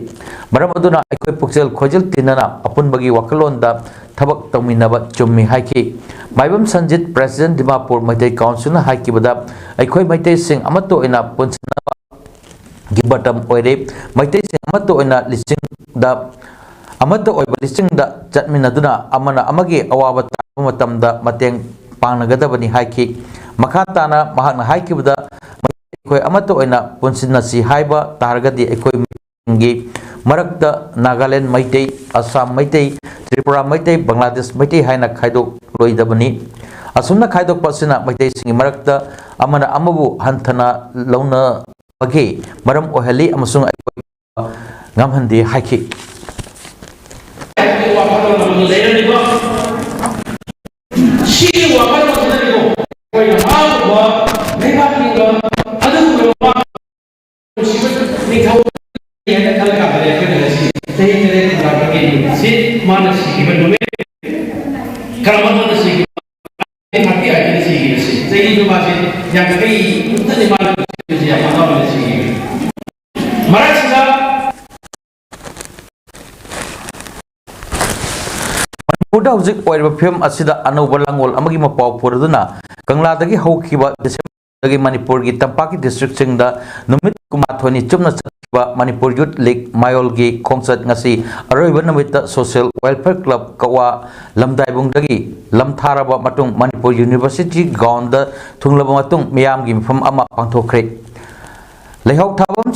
ꯃꯔꯝ ꯑꯗꯨꯅ ꯑꯩꯈꯣꯏ ꯄꯨꯛꯆꯦꯜ ꯈꯣꯏꯖꯦꯜ ꯇꯤꯟꯅꯅ ꯑꯄꯨꯟꯕꯒꯤ ꯋꯥꯈꯜꯂꯣꯟꯗ ꯊꯕꯛ ꯇꯧꯃꯤꯟꯅꯕ ꯆꯨꯝꯃꯤ ꯍꯥꯏꯈꯤ꯫ ꯃꯥꯏꯕꯝ ꯁꯟꯖꯤꯠ, ꯄ꯭ꯔꯦꯁꯤꯗꯦꯟ ꯗꯤꯃꯥꯄꯨꯔ ꯃꯩꯇꯩ ꯀꯥꯎꯟꯁꯤꯜꯅ ꯍꯥꯏꯈꯤꯕꯗ, ꯑꯩꯈꯣꯏ ꯃꯩꯇꯩꯁꯤꯡ ꯑꯃꯠꯇ ꯑꯣꯏꯅ ꯄꯨꯟꯁꯤꯟꯅꯕꯒꯤ ꯃꯇꯝ ꯑꯣꯏꯔꯦ꯫ ꯃꯩꯇꯩꯁꯤꯡ ꯑꯃꯠꯇ ꯑꯣꯏꯅ ꯂꯤꯁꯤꯡꯗ ꯑꯃꯠꯇ ꯑꯣꯏꯕ ꯂꯤꯁꯤꯡꯗ ꯆꯠꯃꯤꯟꯅꯗꯨꯅ ꯑꯃꯅ ꯑꯃꯒꯤ ꯑꯋꯥꯕ ꯇꯥꯕ ꯃꯇꯝꯗ ꯃꯇꯦꯡ ꯄꯥꯡꯅꯒꯗꯕꯅꯤ ꯍꯥꯏꯈꯤ꯫ ꯃꯈꯥ ꯇꯥꯅ ꯃꯍꯥꯛꯅ ꯍꯥꯏꯈꯤꯕꯗ, ꯑꯩꯈꯣꯏ ꯑꯃꯠꯇ ꯑꯣꯏꯅ ꯄꯨꯟꯁꯤꯟꯅꯁꯤ ꯍꯥꯏꯕ ꯇꯥꯔꯒꯗꯤ ꯑꯩꯈꯣꯏ ꯃꯤꯑꯣꯏꯁꯤꯡꯒꯤ ꯃꯔꯛꯇ ꯅꯥꯒꯥꯂꯦꯟ ꯃꯩꯇꯩ, ꯑꯁꯥꯝ ꯃꯩꯇꯩ, ꯇ꯭ꯔꯤꯄꯨꯔꯥ ꯃꯩꯇꯩ, ꯕꯪꯒ꯭ꯂꯥꯗꯦꯁ ꯃꯩꯇꯩ ꯍꯥꯏꯅ ꯈꯥꯏꯗꯣꯛꯂꯣꯏꯗꯕꯅꯤ꯫ ꯑꯁꯨꯝꯅ ꯈꯥꯏꯗꯣꯛꯄ ꯑꯁꯤꯅ ꯃꯩꯇꯩꯁꯤꯡꯒꯤ ꯃꯔꯛꯇ ꯑꯃꯅ ꯑꯃꯕꯨ ꯍꯟꯊꯅ ꯂꯧꯅꯕꯒꯤ ꯃꯔꯝ ꯑꯣꯏꯍꯜꯂꯤ ꯑꯃꯁꯨꯡ ꯑꯩꯈꯣꯏ ꯉꯝꯍꯟꯗꯦ ꯍꯥꯏꯈꯤ꯫ ꯋꯥꯈꯜꯂꯣꯟ ꯑꯃ ꯂꯩꯔꯝꯃꯤꯕ ꯁꯤꯒꯤ ꯋꯥꯈꯜꯂꯣꯟꯁꯤꯅꯀꯣ ꯑꯩꯈꯣꯏꯅ ꯃꯥꯡꯂꯨꯕ ꯂꯩꯕꯥꯛꯀꯤꯗ ꯑꯗꯨꯒꯨꯝꯂꯕ ꯅꯨꯡꯁꯤꯕ ꯅꯤꯡꯊꯧ ꯍꯥꯏꯅ ꯈꯜꯂꯀꯥꯟꯗ ꯑꯩꯈꯣꯏꯅ ꯉꯁꯤ ꯆꯍꯤ ꯇꯔꯦꯠ ꯈꯨꯟꯇꯥꯛꯄꯒꯤ ꯅꯨꯃꯤꯠꯁꯤ ꯃꯥꯅ ꯁꯤꯈꯤꯕ ꯅꯨꯃꯤꯠ, ꯀꯔꯝꯕ ꯃꯇꯝꯗ ꯁꯤꯈꯤꯕ, ꯊꯥꯔꯇꯤ ꯑꯥꯏꯠꯇ ꯁꯤꯈꯤꯕꯁꯤ, ꯆꯍꯤꯗꯨ ꯃꯥꯁꯦ ꯌꯥꯡꯈꯩ ꯃꯨꯛꯇꯅꯤ ꯃꯥꯅ ꯁꯤꯈꯤꯕꯁꯤ, ꯌꯥꯝ ꯑꯉꯥꯡ ꯑꯣꯏꯅ ꯁꯤꯈꯤꯕ꯫ ꯃꯔꯛꯁꯤꯗ ꯃꯅꯤꯄꯨꯔꯗ ꯍꯧꯖꯤꯛ ꯑꯣꯏꯔꯤꯕ ꯐꯤꯕꯝ ꯑꯁꯤꯗ ꯑꯅꯧꯕ ꯂꯥꯡꯑꯣꯜ ꯑꯃꯒꯤ ꯃꯄꯥꯎ ꯄꯨꯔꯗꯨꯅ ꯀꯪꯂꯥꯗꯒꯤ ꯍꯧꯈꯤꯕ ꯗꯤꯁꯦꯝꯕꯔ ꯗꯒꯤ ꯃꯅꯤꯄꯨꯔꯒꯤ ꯇꯝꯄꯥꯛꯀꯤ ꯗꯤꯁꯇ꯭ꯔꯤꯛꯁꯤꯡꯗ ꯅꯨꯃꯤꯠ ꯀꯨꯟꯃꯥꯊꯣꯏꯅꯤ ꯆꯨꯞꯅ ꯆꯠꯈꯤꯕ ꯃꯅꯤꯄꯨꯔ ꯌꯨꯠ ꯂꯤꯒ ꯃꯌꯣꯜꯒꯤ ꯈꯣꯡꯆꯠ ꯉꯁꯤ ꯑꯔꯣꯏꯕ ꯅꯨꯃꯤꯠꯇ ꯁꯣꯁꯤꯌꯦꯜ ꯋꯦꯜꯐꯤꯌꯔ ꯀ꯭ꯂꯕ ꯀꯛꯋꯥ ꯂꯝꯗꯥꯏꯕꯨꯡꯗꯒꯤ ꯂꯝꯊꯥꯔꯕ ꯃꯇꯨꯡ ꯃꯅꯤꯄꯨꯔ ꯌꯨꯅꯤꯚꯔꯁꯤꯇꯤ ꯒ꯭ꯔꯥꯎꯟꯗ ꯊꯨꯡꯂꯕ ꯃꯇꯨꯡ ꯃꯤꯌꯥꯝꯒꯤ ꯃꯤꯐꯝ ꯑꯃ ꯄꯥꯡꯊꯣꯛꯈ꯭ꯔꯦ꯫ ꯂꯩꯍꯥꯎ ꯊꯥꯕꯝ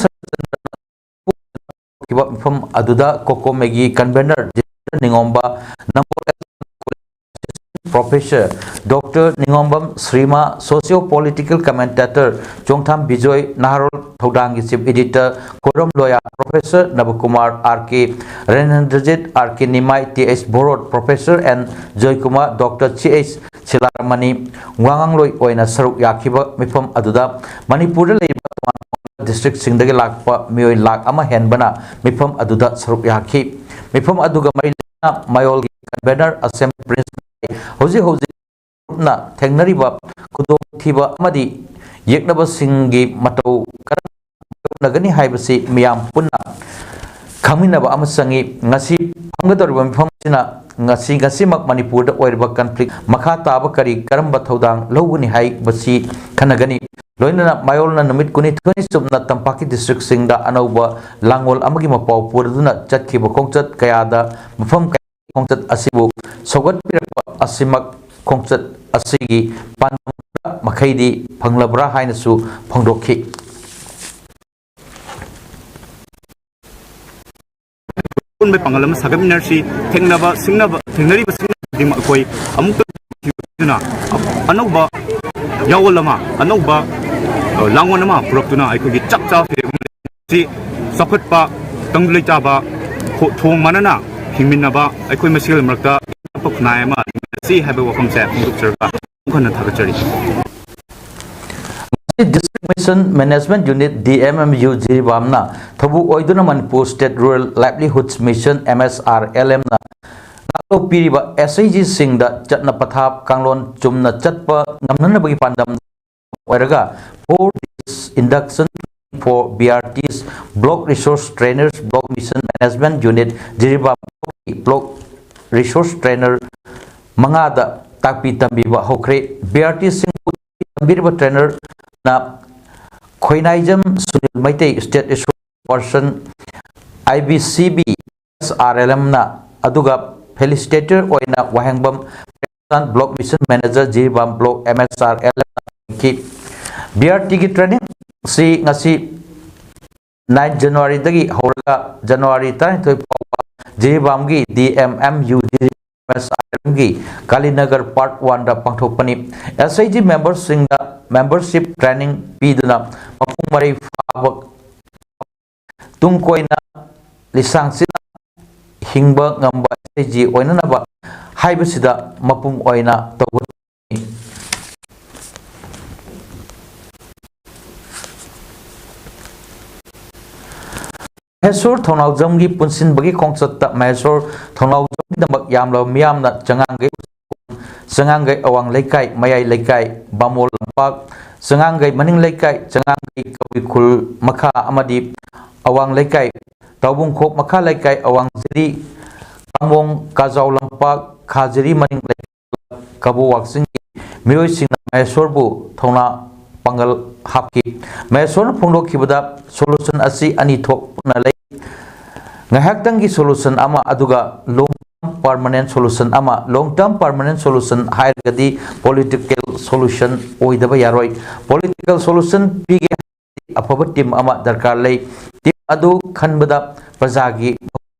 ꯈꯤꯕ ꯃꯤꯐꯝ ꯑꯗꯨꯗ ꯀꯣꯀꯣꯃꯦꯒꯤ convener Ningomba Nambol professor doctor Ningombam Srima, socio political commentator Chongtham Bijoy, Naharol ꯊꯧꯗꯥꯡꯒꯤ chief editor Khoiram Loya, professor Nabakumar R K, Renendrajit R K Nimai, T H Borot, professor N Joykumar, doctor C H Shilarmani ꯋꯥꯉꯥꯡꯂꯣꯏ ꯑꯣꯏꯅ ꯁꯔꯨꯛ ꯌꯥꯈꯤꯕ ꯃꯤꯐꯝ ꯑꯗꯨꯗ ꯃꯅꯤꯄꯨꯔꯗ ꯂꯩꯔꯤꯕ ꯇꯣꯉꯥꯟ ꯇꯣꯉꯥꯟꯕ ꯗꯤꯁꯇ꯭ꯔꯤꯛꯁꯤꯡꯗꯒꯤ ꯂꯥꯛꯄ ꯃꯤꯑꯣꯏ ꯂꯥꯈ ꯑꯃ ꯍꯦꯟꯕꯅ ꯃꯤꯐꯝ ꯑꯗꯨꯗ ꯁꯔꯨꯛ ꯌꯥꯈꯤ꯫ ꯃꯤꯐꯝ ꯑꯗꯨꯒ ꯃꯔꯤ ꯂꯩꯅꯅ ꯃꯌꯣꯜꯒꯤ ꯀꯟꯚꯦꯅꯔ ꯑꯁꯦꯝ ꯄ꯭ꯔꯤꯟꯁ ꯍꯧꯖꯤꯛ ꯍꯧꯖꯤꯛ ꯒ꯭ꯔꯨꯞꯅ ꯊꯦꯡꯅꯔꯤꯕ ꯈꯨꯗꯣꯡꯊꯤꯕ ꯑꯃꯗꯤ ꯌꯦꯛꯅꯕꯁꯤꯡꯒꯤ ꯃꯇꯧ ꯀꯔꯝꯅ ꯃꯥꯌꯣꯛꯅꯒꯅꯤ ꯍꯥꯏꯕꯁꯤ ꯃꯤꯌꯥꯝ ꯄꯨꯟꯅ ꯈꯪꯃꯤꯟꯅꯕ ꯑꯃ ꯆꯪꯏ꯫ ꯉꯁꯤ ꯐꯝꯒꯗꯧꯔꯤꯕ ꯃꯤꯐꯝꯁꯤꯅ ꯉꯁꯤ, ꯉꯁꯤꯃꯛ ꯃꯅꯤꯄꯨꯔꯗ ꯑꯣꯏꯔꯤꯕ ꯀꯟꯐ꯭ꯂꯤꯛ ꯃꯈꯥ ꯇꯥꯕ ꯀꯔꯤ ꯀꯔꯝꯕ ꯊꯧꯗꯥꯡ ꯂꯧꯒꯅꯤ ꯍꯥꯏꯕꯁꯤ ꯈꯟꯅꯒꯅꯤ꯫ ꯂꯣꯏꯅꯅ ꯃꯌꯣꯜꯅ ꯅꯨꯃꯤꯠ ꯀꯨꯟꯅꯤꯊꯣꯏꯅꯤ ꯆꯨꯞꯅ ꯇꯝꯄꯥꯛꯀꯤ ꯗꯤꯁꯇ꯭ꯔꯤꯛꯁꯤꯡꯗ ꯑꯅꯧꯕ ꯂꯥꯡꯑꯣꯜ ꯑꯃꯒꯤ ꯃꯄꯥꯎ ꯄꯨꯔꯗꯨꯅ ꯆꯠꯈꯤꯕ ꯈꯣꯡꯆꯠ ꯀꯌꯥꯗ ꯃꯐꯝ ꯀꯌꯥ ꯈꯣꯡꯆꯠ ꯑꯁꯤꯕꯨ ꯁꯧꯒꯠꯄꯤꯔꯛꯄ ꯑꯁꯤꯃꯛ ꯈꯣꯡꯆꯠ ꯑꯁꯤꯒꯤ ꯄꯥꯟꯗꯝ ꯃꯈꯩꯗꯤ ꯐꯪꯂꯕ꯭ꯔꯥ ꯍꯥꯏꯅꯁꯨ ꯐꯣꯡꯗꯣꯛꯈꯤ꯫ ꯑꯄꯨꯟꯕ ꯄꯥꯡꯒꯜ ꯑꯃ ꯁꯥꯒꯠꯃꯤꯟꯅꯔꯁꯤ꯫ ꯊꯦꯡꯅꯕ ꯁꯤꯡꯅꯕ, ꯊꯦꯡꯅꯔꯤꯕ ꯁꯤꯡꯅꯕ ꯈꯨꯗꯤꯡꯃꯛ ꯑꯩꯈꯣꯏ ꯑꯃꯨꯛꯇ ꯊꯤꯗꯨꯅ ꯑꯅꯧꯕ ꯌꯥꯑꯣꯜ ꯑꯃ, ꯑꯅꯧꯕ, ꯑ, ꯂꯥꯡꯑꯣꯜ ꯑꯃ ꯄꯨꯔꯛꯇꯨꯅ ꯑꯩꯈꯣꯏꯒꯤ ꯆꯞ ꯆꯥꯕ ꯐꯤꯔꯦꯞ ꯑꯃ ꯂꯩ꯫ ꯁꯤ ꯆꯥꯎꯈꯠꯄ, ꯇꯪꯗꯨ ꯂꯩꯇꯥꯕ, ꯊꯣ-, ꯊꯣꯡ ꯃꯥꯟꯅꯅ ꯍꯤꯡꯃꯤꯟꯅꯕ, ꯑꯩꯈꯣꯏ ꯃꯁꯦꯜ ꯃꯔꯛꯇ ꯈꯨꯟꯅꯥꯏ ꯑꯃ ꯂꯩꯃꯤꯟꯅꯁꯤ ꯍꯥꯏꯕ ꯋꯥꯐꯝꯁꯦ ꯐꯣꯡꯗꯣꯛꯆꯔꯒ ꯑꯃꯨꯛ ꯍꯟꯅ ꯊꯥꯒꯠꯆꯔꯤ꯫ District mission management unit, D M M U, ꯖꯤꯔꯤꯕꯥꯝꯅ ꯊꯧꯕꯨ ꯑꯣꯏꯗꯨꯅ Manipur state rural livelihoods mission, M S R L ꯑꯦꯝꯅ ꯂꯥꯛꯂꯣꯛ ꯄꯤꯔꯤꯕ ꯑꯦꯁ ꯑꯩꯆ ꯖꯤꯁꯤꯡꯗ ꯆꯠꯅ ꯄꯊꯥꯞ ꯀꯥꯡꯂꯣꯟ ꯆꯨꯝꯅ ꯆꯠꯄ ꯉꯝꯅꯅꯕꯒꯤ ꯄꯥꯟꯗꯝ ꯑꯣꯏꯔꯒ four days induction for B R Ts, Block Resource Trainers, Block Mission Management Unit, Jiribam Block Resource Trainer ꯃꯉꯥꯗ ꯇꯥꯛꯄꯤ ꯇꯝꯕꯤꯕ ꯍꯧꯈ꯭ꯔꯦ꯫ ꯕꯤ ꯑꯥꯔ ꯇꯤꯁꯤꯡꯕꯨ ꯇꯝꯕꯤꯔꯤꯕ ꯇ꯭ꯔꯦꯅꯔꯅ Khoinaijam Sunil Meitei, state resource person, I B C B S R L ꯑꯦꯝꯅ, ꯑꯗꯨꯒ ꯐꯦꯁꯤꯂꯤꯇꯦꯇꯔ ꯑꯣꯏꯅ Wahengbam block mission manager, Jiribam block, M S R L ꯑꯦꯝꯅ ꯄꯤꯈꯤ꯫ ꯕꯤ ꯑꯥꯔ ꯇꯤꯒꯤ ꯇ꯭ꯔꯦꯅꯤꯡ ꯑꯁꯤ ꯉꯁꯤ ꯅꯥꯏꯟ ꯖꯅꯋꯥꯔꯤꯗꯒꯤ ꯍꯧꯔꯒ ꯖꯅꯋꯥꯔꯤ ꯇꯔꯥꯅꯤꯊꯣꯏ ꯐꯥꯎꯕ ꯖꯤꯔꯤꯕꯥꯝꯒꯤ D M M U G M S R ꯑꯦꯝꯒꯤ ꯒꯥꯂꯤꯅꯒꯔ ꯄꯥꯔꯠ ꯋꯥꯟꯗ ꯄꯥꯡꯊꯣꯛꯄꯅꯤ꯫ ꯑꯦꯁ ꯑꯩꯆ ꯖꯤ ꯃꯦꯝꯕꯔꯁꯤꯡꯗ ꯃꯦꯝꯕꯔꯁꯤꯞ ꯇ꯭ꯔꯦꯅꯤꯡ ꯄꯤꯗꯨꯅ ꯃꯄꯨꯡ ꯃꯔꯩ ꯐꯥꯕ ꯇꯨꯡ ꯀꯣꯏꯅ ꯂꯤꯁꯥꯡꯁꯤꯠꯅ ꯍꯤꯡꯕ ꯉꯝꯕ ꯑꯦꯁ ꯑꯩꯆ ꯖꯤ ꯑꯣꯏꯅꯅꯕ ꯍꯥꯏꯕꯁꯤꯗ ꯃꯄꯨꯡ ꯑꯣꯏꯅ ꯇꯧꯒꯗꯕꯅꯤ꯫ ꯃꯍꯦꯁꯣꯔ ꯊꯧꯅꯥꯎꯖꯝꯒꯤ ꯄꯨꯟꯁꯤꯟꯕꯒꯤ ꯈꯣꯡꯆꯠꯇ ꯃꯍꯦꯁꯣꯔ ꯊꯧꯅꯥꯎꯖꯝꯒꯤꯗꯃꯛ ꯌꯥꯝꯂꯕ ꯃꯤꯌꯥꯝꯅ ꯆꯉꯥꯡꯒꯩ, ꯆꯉꯥꯡꯒꯩ ꯑꯋꯥꯡ ꯂꯩꯀꯥꯏ, ꯃꯌꯥꯏ ꯂꯩꯀꯥꯏ, ꯕꯥꯃꯣꯟ ꯂꯝꯄꯥꯛ, ꯆꯉꯥꯡꯒꯩ ꯃꯅꯤꯡ ꯂꯩꯀꯥꯏ, ꯆꯉꯥꯡꯒꯩ ꯀꯕꯨꯏ ꯈꯨꯜ ꯃꯈꯥ ꯑꯃꯗꯤ ꯑꯋꯥꯡ ꯂꯩꯀꯥꯏ, ꯇꯥꯎꯕꯨꯡꯈꯣꯛ ꯃꯈꯥ ꯂꯩꯀꯥꯏ, ꯑꯋꯥꯡ ꯖꯤꯔꯤ, ꯀꯥꯃꯣꯡ, ꯀꯥꯖꯥꯎ ꯂꯝꯄꯥꯛ, ꯈꯥꯖꯤꯔꯤ ꯃꯅꯤꯡ ꯂꯩꯀꯥꯏ, ꯀꯕꯣ ꯋꯥꯛꯆꯤꯡꯒꯤ ꯃꯤꯑꯣꯏꯁꯤꯡꯅ ꯃꯍꯦꯁꯣꯔꯕꯨ ꯊꯧꯅꯥ ꯄꯥꯡꯒꯜ ꯍꯥꯞꯈꯤ꯫ ꯃꯍꯦꯁꯣꯔꯅ ꯐꯣꯡꯗꯣꯛꯈꯤꯕꯗ solution ꯑꯁꯤ ꯑꯅꯤ ꯊꯣꯛꯅ ꯂꯩ꯫ ꯉꯥꯏꯍꯥꯛꯇꯪꯒꯤ solution ꯑꯃ, ꯑꯗꯨꯒ long term permanent solution ꯑꯃ꯫ Long term permanent solution ꯍꯥꯏꯔꯒꯗꯤ political solution ꯑꯣꯏꯗꯕ ꯌꯥꯔꯣꯏ꯫ Political solution ꯄꯤꯒꯦ ꯍꯥꯏꯔꯗꯤ ꯑꯐꯕ team ꯑꯃ ꯗꯔꯀꯥꯔ ꯂꯩ꯫ Team ꯑꯗꯨ ꯈꯟꯕꯗ ꯄ꯭ꯔꯖꯥꯒꯤ,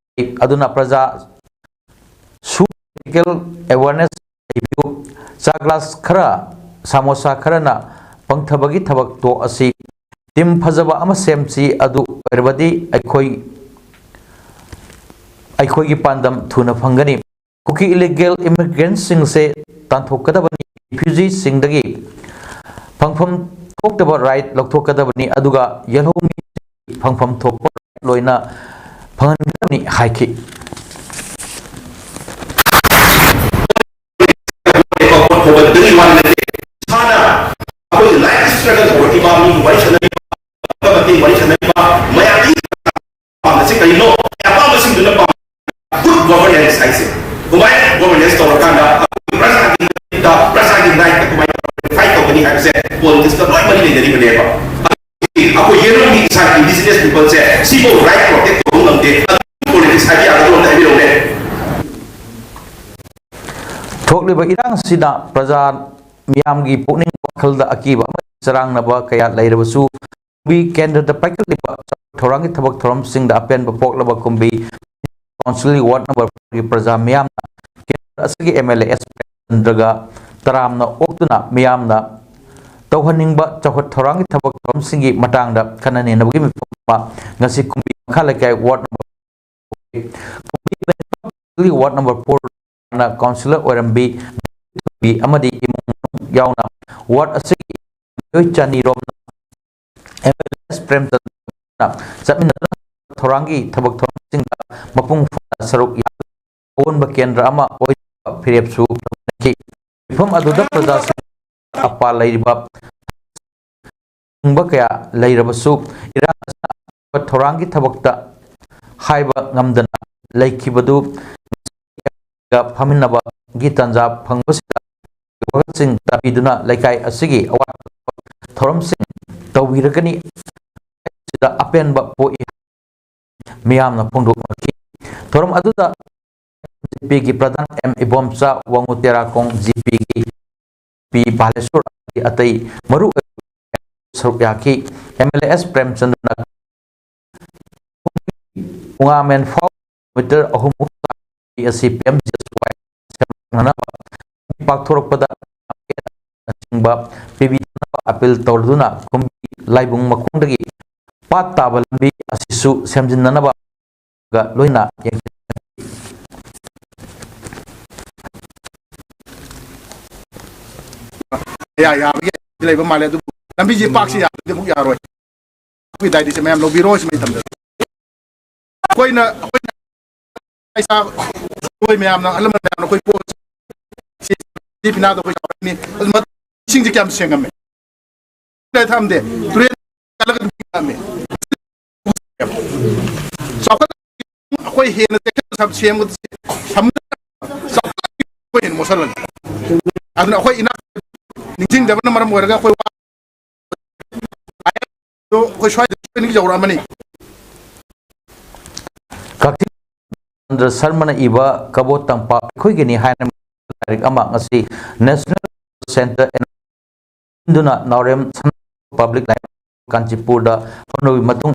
ꯑꯗꯨꯅ ꯄ꯭ꯔꯖꯥ ꯁꯨ political awareness ꯂꯩꯕꯤꯌꯨ꯫ ꯆꯥ glass ꯈꯔ, ꯁꯃꯣꯁꯥ ꯈꯔꯅ ꯄꯪꯊꯕꯒꯤ ꯊꯕꯛ ꯇꯣꯛꯑꯁꯤ꯫ Team ꯐꯖꯕ ꯑꯃ ꯁꯦꯝꯁꯤ, ꯑꯗꯨ ꯑꯣꯏꯔꯕꯗꯤ ꯑꯩꯈꯣꯏ, ꯑꯩꯈꯣꯏꯒꯤ ꯄꯥꯟꯗꯝ ꯊꯨꯅ ꯐꯪꯒꯅꯤ꯫ ꯀꯨꯀꯤ illegal immigrantꯁꯤꯡꯁꯦ ꯇꯥꯟꯊꯣꯛꯀꯗꯕꯅꯤ, refugeeꯁꯤꯡꯗꯒꯤ ꯐꯪꯐꯝ ꯊꯣꯛꯇꯕ right ꯂꯧꯊꯣꯛꯀꯗꯕꯅꯤ, ꯑꯗꯨꯒ ꯌꯦꯜꯍꯧꯃꯤ ꯐꯪꯐꯝ ꯊꯣꯛꯄ right ꯂꯣꯏꯅ ꯐꯪꯍꯟꯒꯗꯕꯅꯤ ꯍꯥꯏꯈꯤ꯫ ꯏꯁꯥꯅ ꯑꯩꯈꯣꯏꯒꯤ life struggle ꯇꯧꯔꯛꯈꯤꯕ ꯃꯤꯒꯤ ꯋꯥꯔꯤ ꯁꯥꯟꯅꯔꯤꯕ, ꯃꯇꯦꯡ ꯋꯥꯔꯤ ꯁꯥꯟꯅꯔꯤꯕ ꯃꯌꯥꯝꯒꯤ ꯑꯄꯥꯝꯕꯁꯤ ꯀꯔꯤꯅꯣ? ꯑꯄꯥꯝꯕꯁꯤꯡꯗꯨꯅ ꯄꯥꯝ-, good governance ꯍꯥꯏꯁꯦ, ꯀꯃꯥꯏꯅ governance ꯇꯧꯔꯀꯥꯟꯗ ꯑꯩꯈꯣꯏꯒꯤ ꯄ꯭ꯔꯖꯥꯒꯤ ꯃꯔꯛꯇ ꯄ꯭ꯔꯖꯥꯒꯤ right ꯀꯃꯥꯏꯅ fight ꯇꯧꯒꯅꯤ ꯍꯥꯏꯕꯁꯦ ꯂꯩꯅꯔꯤꯕꯅꯦꯕ꯫ ꯑꯩꯈꯣꯏ ꯌꯦꯜꯂꯣꯡꯒꯤ ꯏꯁꯥꯒꯤ indigenous peopleꯁꯦ ꯁꯤꯐꯥꯎ right protect ꯇꯧꯕ ꯉꯝꯗꯦ꯫ ꯑꯗꯨ politics ꯍꯥꯏꯕ ꯌꯥꯒꯗ꯭ꯔꯣ? ꯑꯝꯇ ꯍꯥꯏꯕꯤꯔꯛꯎꯅꯦ꯫ ꯊꯣꯛꯂꯤꯕ ꯏꯔꯥꯡꯁꯤꯅ ꯄ꯭ꯔꯖꯥ ꯃꯤꯌꯥꯝꯒꯤ ꯄꯨꯛꯅꯤꯡ ꯋꯥꯈꯜꯗ ꯑꯀꯤꯕ ꯑꯃꯗꯤ ꯆꯔꯥꯡꯅꯕ ꯀꯌꯥ ꯂꯩꯔꯕꯁꯨ, ꯀꯨꯝꯕꯤ ꯀꯦꯟꯗ꯭ꯔꯗ ꯄꯥꯏꯈꯠꯂꯤꯕ ꯊꯧꯔꯥꯡꯒꯤ ꯊꯕꯛ ꯊꯧꯔꯝꯁꯤꯡꯗ ꯑꯄꯦꯟꯕ ꯄꯣꯛꯂꯕ ꯀꯨꯝꯕꯤ ꯀꯥꯎꯟꯁꯤꯜꯒꯤ ꯋꯥꯔꯗ ꯅꯝꯕꯔ ꯐꯣꯔꯒꯤ ꯄ꯭ꯔꯖꯥ ꯃꯤꯌꯥꯝꯅ ꯀꯦꯟꯗ꯭ꯔ ꯑꯁꯤꯒꯤ ꯑꯦꯝ ꯑꯦꯜ ꯑꯦ ꯑꯦꯁ ꯄ꯭ꯔꯦꯝꯆꯟꯗ꯭ꯔꯒ ꯇꯔꯥꯝꯅ ꯑꯣꯛꯇꯨꯅ ꯃꯤꯌꯥꯝꯅ ꯇꯧꯍꯟꯅꯤꯡꯕ ꯆꯥꯎꯈꯠ ꯊꯧꯔꯥꯡꯒꯤ ꯊꯕꯛ ꯊꯧꯔꯝꯁꯤꯡꯒꯤ ꯃꯇꯥꯡꯗ ꯈꯟꯅ ꯅꯩꯅꯕꯒꯤ ꯃꯤꯐꯝ ꯑꯃ ꯉꯁꯤ ꯀꯨꯝꯕꯤ ꯃꯈꯥ ꯂꯩꯀꯥꯏ ꯋꯥꯔꯗ ꯅꯝꯕꯔ ꯋꯥꯔꯗ ꯅꯝꯕꯔ ꯐꯣꯔꯅ ꯀꯥꯎꯟꯁꯤꯂꯔ ꯑꯣꯏꯔꯝꯕꯤ ꯑꯃꯗꯤ ꯏꯃꯨꯡ ꯃꯅꯨꯡ ꯌꯥꯎꯅ ꯋꯥꯔꯗ ꯑꯁꯤꯒꯤ ꯃꯤꯑꯣꯏ ꯆꯅꯤ ꯔꯣꯝꯅ ꯑꯦꯝ ꯑꯦꯜ ꯑꯦ ꯑꯦꯁ ꯄ꯭ꯔꯦꯝꯆꯟꯗ꯭ꯔꯅ ꯆꯠꯃꯤꯟꯅꯗꯨꯅ ꯊꯧꯔꯥꯡꯒꯤ ꯊꯕꯛ ꯊꯧꯔꯝꯁꯤꯡꯗ ꯃꯄꯨꯡ ꯐꯥꯅ ꯁꯔꯨꯛ ꯌꯥꯕ ꯑꯑꯣꯟꯕ ꯀꯦꯟꯗ꯭ꯔ ꯑꯃ ꯑꯣꯏꯅꯕ ꯐꯤꯔꯦꯞꯁꯨ ꯂꯧꯅꯈꯤ꯫ ꯃꯤꯐꯝ ꯑꯗꯨꯗ ꯄ꯭ꯔꯖꯥꯁꯤꯡ ꯑꯄꯥ ꯂꯩꯔꯤꯕ ꯍꯪꯕ ꯀꯌꯥ ꯂꯩꯔꯕꯁꯨ, ꯏꯔꯥꯡ ꯑꯁꯤꯅ ꯑꯇꯣꯞꯄ ꯊꯧꯔꯥꯡꯒꯤ ꯊꯕꯛꯇ ꯍꯥꯏꯕ ꯉꯝꯗꯅ ꯂꯩꯈꯤꯕꯗꯨ ꯐꯝꯃꯤꯟꯅꯕꯒꯤ ꯇꯥꯟꯖꯥ ꯐꯪꯕꯁꯤꯗ ꯋꯥꯈꯜꯁꯤꯡ ꯇꯥꯕꯤꯗꯨꯅ ꯂꯩꯀꯥꯏ ꯑꯁꯤꯒꯤ ꯑꯋꯥꯠꯄ ꯊꯧꯔꯝꯁꯤꯡ ꯇꯧꯕꯤꯔꯒꯅꯤ ꯍꯥꯏꯕꯁꯤꯗ ꯑꯄꯦꯟꯕ ꯄꯣꯛꯏ꯫ ꯃꯤꯌꯥꯝꯅ ꯐꯣꯡꯗꯣꯛꯅꯈꯤ꯫ ꯊꯧꯔꯝ ꯑꯗꯨꯗ ꯖꯤ ꯄꯤꯒꯤ ꯄ꯭ꯔꯙꯥꯟ ꯑꯦꯝ ꯏꯕꯣꯝꯆꯥ, ꯋꯥꯉꯨ ꯇꯦꯔꯥꯈꯣꯡ ꯖꯤ ꯄꯤꯒꯤ ꯄꯤ ꯕꯥꯂꯦꯁꯣꯔ ꯑꯃꯗꯤ ꯑꯇꯩ ꯃꯔꯨ ꯑꯣꯏꯕ ꯁꯔꯨꯛ ꯌꯥꯈꯤ꯫ ꯑꯦꯝ ꯑꯦꯜ ꯑꯦ ꯑꯦꯁ ꯄ꯭ꯔꯦꯝꯆꯟꯗ꯭ꯔꯅ ꯄꯨꯡꯉꯥꯃꯦꯟ ꯐꯥꯎ ꯀꯤꯂꯣꯃꯤꯇꯔ ꯑꯍꯨꯝꯃꯨꯛ ꯆꯥꯡ ꯑꯁꯤ ꯄꯤ ꯑꯦꯝ ꯖꯤ ꯑꯦꯁ ꯋꯥꯏ ꯁꯦꯝꯒꯠꯅꯅꯕ ꯄꯥꯛꯊꯣꯔꯛꯄꯗ ꯅꯆꯤꯡꯕ ꯄꯤꯕꯤꯗꯅꯕ ꯑꯄꯤꯜ ꯇꯧꯗꯨꯅ ꯀꯨꯝꯕꯤ ꯂꯥꯏꯕꯨꯡ ꯃꯈꯣꯡꯗꯒꯤ ꯄꯥꯠ ꯇꯥꯕ ꯂꯝꯕꯤ ꯑꯁꯤꯁꯨ ꯁꯦꯝꯖꯤꯟꯅꯅꯕ ꯂꯣꯏꯅ ꯌꯦꯡꯁꯤꯟ- ꯌꯥ-, ꯌꯥꯕꯒꯤ ꯂꯩꯕ ꯃꯥꯜꯂꯦ, ꯑꯗꯨꯕꯨ ꯂꯝꯕꯤꯁꯦ ꯄꯥꯛꯁꯤ ꯌꯥꯔꯗꯤ ꯑꯃꯨꯛ ꯌꯥꯔꯣꯏ꯫ ꯑꯩꯈꯣꯏ ꯗꯥꯏꯔꯤꯁꯦ ꯃꯌꯥꯝ ꯂꯧꯕꯤꯔꯣ, ꯁꯤ ꯃꯇꯝꯗ ꯑꯩꯈꯣꯏꯅ, ꯑꯩꯈꯣꯏꯅ ꯏꯁꯥ, ꯑꯩꯈꯣꯏ ꯃꯌꯥꯝꯅ, ꯑꯍꯜ ꯂꯃꯟ ꯃꯌꯥꯝꯅ ꯑꯩꯈꯣꯏ ꯄꯣꯠ ꯁꯤ ꯐꯤꯅꯥꯗꯣ ꯑꯩꯈꯣꯏ ꯆꯥꯎꯔꯛꯏꯅꯤ꯫ ꯑꯗꯨ ꯃ-, ꯏꯁꯤꯡꯁꯦ ꯀꯌꯥꯝ ꯁꯦꯡꯉꯝꯃꯦ? ꯂꯩ ꯊꯝꯗꯦ꯫ ꯇꯨꯔꯦꯟ ꯀꯜꯂꯒ ꯑꯗꯨꯝ ꯄꯤꯔꯛꯑꯝꯃꯦ꯫ ꯆꯥꯎꯈꯠ-, ꯑꯩꯈꯣꯏ ꯍꯦꯟꯅ ꯇꯦꯛꯁ ꯁꯦꯝꯕꯗ ꯆꯥꯎꯈꯠ-, ꯑꯩꯈꯣꯏ ꯍꯦꯟꯅ ꯃꯣꯠꯁꯜꯂꯅꯤ꯫ ꯑꯗꯨꯅ ꯑꯩꯈꯣꯏ ꯏꯅꯥꯛ ꯅꯤꯡꯁꯤꯡꯗꯕꯅ ꯃꯔꯝ ꯑꯣꯏꯔꯒ ꯑꯩꯈꯣꯏ ꯑꯩꯈꯣꯏ ꯁ꯭ꯋꯥꯏꯗ ꯁꯣꯏꯗꯅ ꯌꯧꯔꯛꯑꯃꯅꯤ꯫ ꯀꯛꯆꯤꯡ ꯆꯟꯗ꯭ꯔ ꯁꯔꯃꯅ ꯏꯕ ꯀꯕꯣ ꯇꯝꯄꯥꯛ ꯑꯩꯈꯣꯏꯒꯤꯅꯤ ꯍꯥꯏꯅ ꯂꯥꯏꯔꯤꯛ ꯑꯃ ꯉꯁꯤ National Center ꯏꯟꯗꯨꯅ ꯅꯥꯎꯔꯦꯝ ꯁꯅꯥ ꯄꯕ꯭ꯂꯤꯛ ꯂꯥꯏꯕ꯭ꯔꯦꯔꯤ ꯀꯥꯟꯆꯤꯄꯨꯔꯗ ꯐꯣꯡꯗꯣꯛꯈꯤꯕ ꯃꯇꯨꯡ,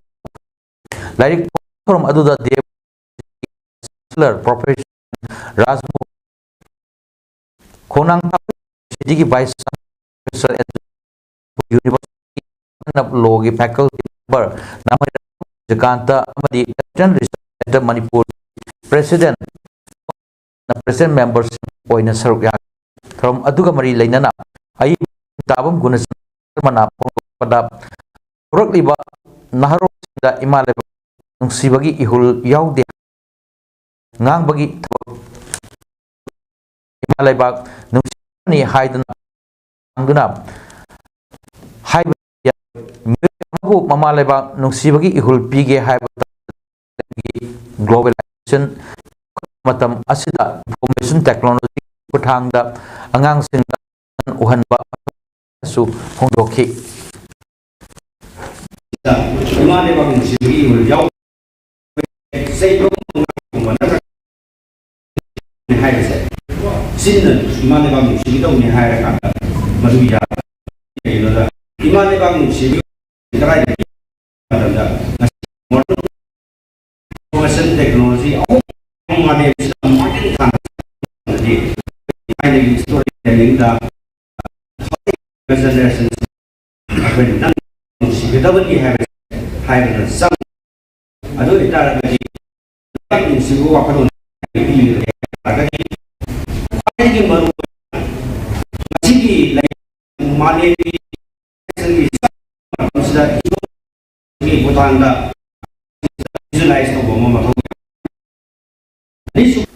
ꯂꯥꯏꯔꯤꯛ ꯊꯧꯔꯝ ꯑꯗꯨꯗ ꯗꯦꯕ ꯆꯥꯟꯁꯦꯂꯔ ꯄ꯭ꯔꯣꯐꯦꯁꯔ ꯔꯥꯖꯃꯣꯍꯟ, ꯈꯣꯡꯅꯥꯡ ꯌꯨꯅꯤꯚꯔꯁꯤꯇꯤꯒꯤ ꯚꯥꯏꯁ ꯆꯥꯟꯁꯦꯂꯔ, ꯌꯨꯅꯤꯚꯔꯁꯤꯇꯤ ꯂꯣꯒꯤ ꯐꯦꯀꯜꯇꯤ ꯃꯦꯝꯕꯔ ꯅꯥꯃꯩꯔꯥꯝ ꯖꯤꯀꯥꯟꯇ ꯑꯃꯗꯤ lieutenant research centre Manipur president president ꯃꯦꯝꯕꯔꯁꯤꯡ ꯑꯣꯏꯅ ꯁꯔꯨꯛ ꯌꯥꯈꯤ꯫ ꯊꯧꯔꯝ ꯑꯗꯨꯒ ꯃꯔꯤ ꯂꯩꯅꯅ ꯑꯏꯕ ꯇꯥꯕꯝ ꯒꯨꯅꯆꯟꯗ꯭ꯔ ꯁꯔꯃꯅ ꯐꯣꯡꯗꯣꯛꯄꯗ, ꯍꯧꯔꯛꯂꯤꯕ ꯅꯍꯥꯔꯣꯜꯁꯤꯡꯗ ꯏꯃꯥ ꯂꯩꯕꯥꯛ ꯅꯨꯡꯁꯤꯕꯒꯤ ꯏꯍꯨꯜ ꯌꯥꯎꯗꯦ, ꯉꯥꯡꯕꯒꯤ ꯊꯕꯛ ꯏꯃꯥ ꯂꯩꯕꯥꯛ ꯅꯨꯡꯁꯤꯕꯅꯤ ꯍꯥꯏꯗꯨꯅ ꯍꯥꯡꯗꯨꯅ ꯍꯥꯏꯕ ꯌꯥꯏ꯫ ꯃꯤꯑꯣꯏ ꯑꯃꯕꯨ ꯃꯃꯥ ꯂꯩꯕꯥꯛ ꯅꯨꯡꯁꯤꯕꯒꯤ ꯏꯍꯨꯜ ꯄꯤꯒꯦ ꯍꯥꯏꯕ ꯒ꯭ꯂꯣꯕꯦꯂꯥꯏꯖꯦꯁꯟ ꯃꯇꯝ ꯑꯁꯤꯗ ꯏꯟꯐꯣꯔꯃꯦꯁꯟ ꯇꯦꯛꯅꯣꯂꯣꯖꯤ ꯈꯨꯠꯊꯥꯡꯗ ꯑꯉꯥꯡꯁꯤꯡꯗ ꯎꯍꯟꯕ ꯑꯃꯁꯨ ꯐꯣꯡꯗꯣꯛꯈꯤ꯫ ꯏꯃꯥ ꯂꯩꯕꯥꯛ ꯅꯨꯡꯁꯤꯕꯒꯤ ꯏꯍꯨꯜ ꯌꯥꯎ-, ꯆꯍꯤ ꯍꯥꯏꯕꯁꯦ ꯆꯤꯟꯅ ꯏꯃꯥ ꯂꯩꯕꯥꯛ ꯅꯨꯡꯁꯤꯒꯗꯧꯅꯤ ꯍꯥꯏꯔꯀꯥꯟꯗ ꯃꯗꯨ ꯌꯥꯗꯦ꯫ ꯀꯩꯒꯤꯅꯣꯗ ꯏꯃꯥ ꯂꯩꯕꯥꯛ ꯅꯨꯡꯁꯤꯕꯒꯤ ꯀꯗꯥꯏꯗꯒꯤ ꯃꯇꯝꯗ ꯉꯁꯤ modern information technology ꯑꯍꯨꯝ ꯃꯥꯂꯦꯝꯁꯤꯗ ꯃꯥꯡꯖꯤꯜ ꯊꯥꯅ ꯆꯠꯂꯗꯤ ꯊꯥꯏꯅꯒꯤ story tellingꯗ generation ꯑꯩꯈꯣꯏꯅ ꯅꯪ ꯅꯨꯡꯁꯤꯒꯗꯕꯅꯤ ꯍꯥꯏꯕꯁꯦ ꯍꯥꯏꯕꯅ ꯆꯪꯉꯤ꯫ ꯑꯗꯨ ꯑꯣꯏꯇꯥꯔꯒꯗꯤ ꯂꯩꯕꯥꯛ ꯅꯨꯡꯁꯤꯕ ꯋꯥꯈꯜꯂꯣꯟ ꯄꯤꯔꯒꯗꯤ ꯈ꯭ꯋꯥꯏꯗꯒꯤ ꯃꯔꯨ ꯑꯣꯏꯅ ꯉꯁꯤꯒꯤ ꯂꯩ-, ꯃꯥꯂꯦꯝꯒꯤ ꯃꯇꯝꯁꯤꯗ ꯏꯁꯣꯔꯒꯤ ꯈꯨꯠꯊꯥꯡꯗ visualize ꯇꯧꯕ ꯑꯃ ꯃꯊꯧ ꯇꯥꯏ꯫ ꯑꯅꯤꯁꯨ-,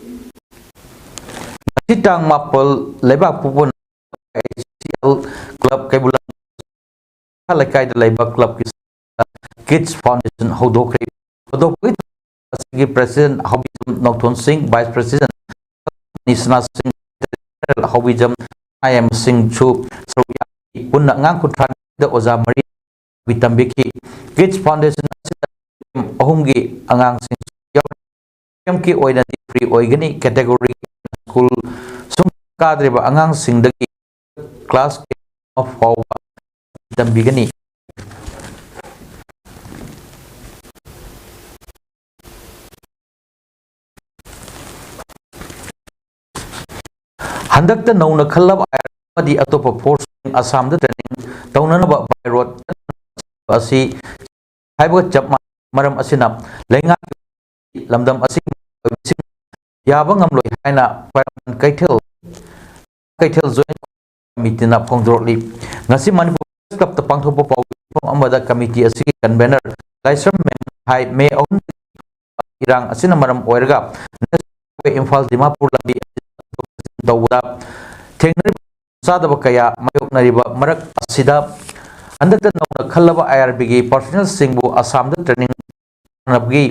ꯉꯁꯤ ꯇꯥꯡ ꯃꯥꯄꯜ ꯂꯩꯕꯥꯛ ꯄꯣꯛꯄ ꯀ꯭ꯂꯕ ꯀꯩꯕꯨꯜ ꯂꯩꯀꯥꯏꯗ ꯂꯩꯕ ꯀ꯭ꯂꯕꯀꯤ ꯀꯤꯗꯁ ꯐꯥꯎꯟꯗꯦꯁꯟ ꯍꯧꯗꯣꯛꯈ꯭ꯔꯦ꯫ ꯍꯧꯗꯣꯛꯄꯒꯤ ꯑꯁꯤꯒꯤ ꯄ꯭ꯔꯦꯁꯤꯗꯦꯟꯠ ꯍꯥꯎꯕꯤꯖꯝ ꯅꯣꯡꯊꯣꯟ ꯁꯤꯡ, ꯚꯥꯏꯁ ꯄ꯭ꯔꯦꯁꯤꯗꯦꯟꯠ ꯅꯤꯁꯅꯥ ꯁꯤꯡ, ꯍꯥꯎꯕꯤꯖꯝ ꯑꯥꯏ ꯑꯦꯝ ꯁꯤꯡꯁꯨ ꯁꯔꯨꯛ ꯌꯥꯈꯤ꯫ ꯄꯨꯟꯅ ꯑꯉꯥꯡ ꯀꯨꯟꯊ꯭ꯔꯥ ꯅꯤꯊꯣꯏꯗ ꯑꯣꯖꯥ ꯃꯔꯤ ꯇꯝꯕꯤꯈꯤ꯫ Kids Foundation ꯑꯁꯤꯗ ꯑꯍꯨꯝꯒꯤ ꯑꯉꯥꯡꯁꯤꯡ ꯌꯥꯎꯔꯤ꯫ ꯀꯤ ꯑꯣꯏꯅꯗꯤ free ꯑꯣꯏꯒꯅꯤ꯫ Category school ꯁꯨꯝ ꯀꯥꯗ꯭ꯔꯤꯕ ꯑꯉꯥꯡꯁꯤꯡꯗꯒꯤ class ꯐꯥꯎꯕ ꯇꯝꯕꯤꯒꯅꯤ꯫ ꯍꯟꯗꯛꯇ ꯅꯧꯅ ꯈꯜꯂꯕ ꯑꯥꯏ ꯑꯥꯔ ꯑꯃꯗꯤ ꯑꯇꯣꯞꯄ force ꯑꯁꯥꯝꯗ training ꯇꯧꯅꯅꯕ by road ꯑꯁꯤ ꯍꯥꯏꯕꯒ ꯆꯞ ꯃꯥꯟꯅꯩ꯫ ꯃꯔꯝ ꯑꯁꯤꯅ ꯂꯩꯉꯥꯛꯀꯤ ꯂꯝꯗꯝ ꯑꯁꯤꯒꯤ ꯃꯤꯑꯣꯏꯕꯁꯤꯡ ꯌꯥꯕ ꯉꯝꯂꯣꯏ ꯍꯥꯏꯅ ꯈ꯭ꯋꯥꯏꯔꯝꯕꯟ ꯀꯩꯊꯦꯜ ꯀꯩꯊꯦꯜ Joint Committeeꯅ ꯐꯣꯡꯗꯣꯔꯛꯂꯤ꯫ ꯉꯁꯤ ꯃꯅꯤꯄꯨꯔ Press Clubꯇ ꯄꯥꯡꯊꯣꯛꯄ ꯄꯥꯎ ꯃꯤꯐꯝ ꯑꯃꯗ committee ꯑꯁꯤꯒꯤ convener ꯂꯥꯏꯁ꯭ꯔꯝ ꯃꯦꯝꯅ ꯍꯥꯏ, ꯃꯦ ꯑꯍꯨꯝ ꯏꯔꯥꯡ ꯑꯁꯤꯅ ꯃꯔꯝ ꯑꯣꯏꯔꯒ ꯏꯝꯐꯥꯜ ꯗꯤꯃꯥꯄꯨꯔ ꯂꯝꯕꯤ ꯇꯧꯕꯗ ꯊꯦꯡꯅꯔꯤꯕ ꯆꯥꯗꯕ ꯀꯌꯥ ꯃꯥꯌꯣꯛꯅꯔꯤꯕ ꯃꯔꯛ ꯑꯁꯤꯗ ꯍꯟꯗꯛꯇ ꯅꯧꯅ ꯈꯜꯂꯕ ꯑꯥꯏ ꯑꯥꯔ ꯕꯤꯒꯤ personnelꯁꯤꯡꯕꯨ ꯑꯁꯥꯝꯗ training ꯒꯤ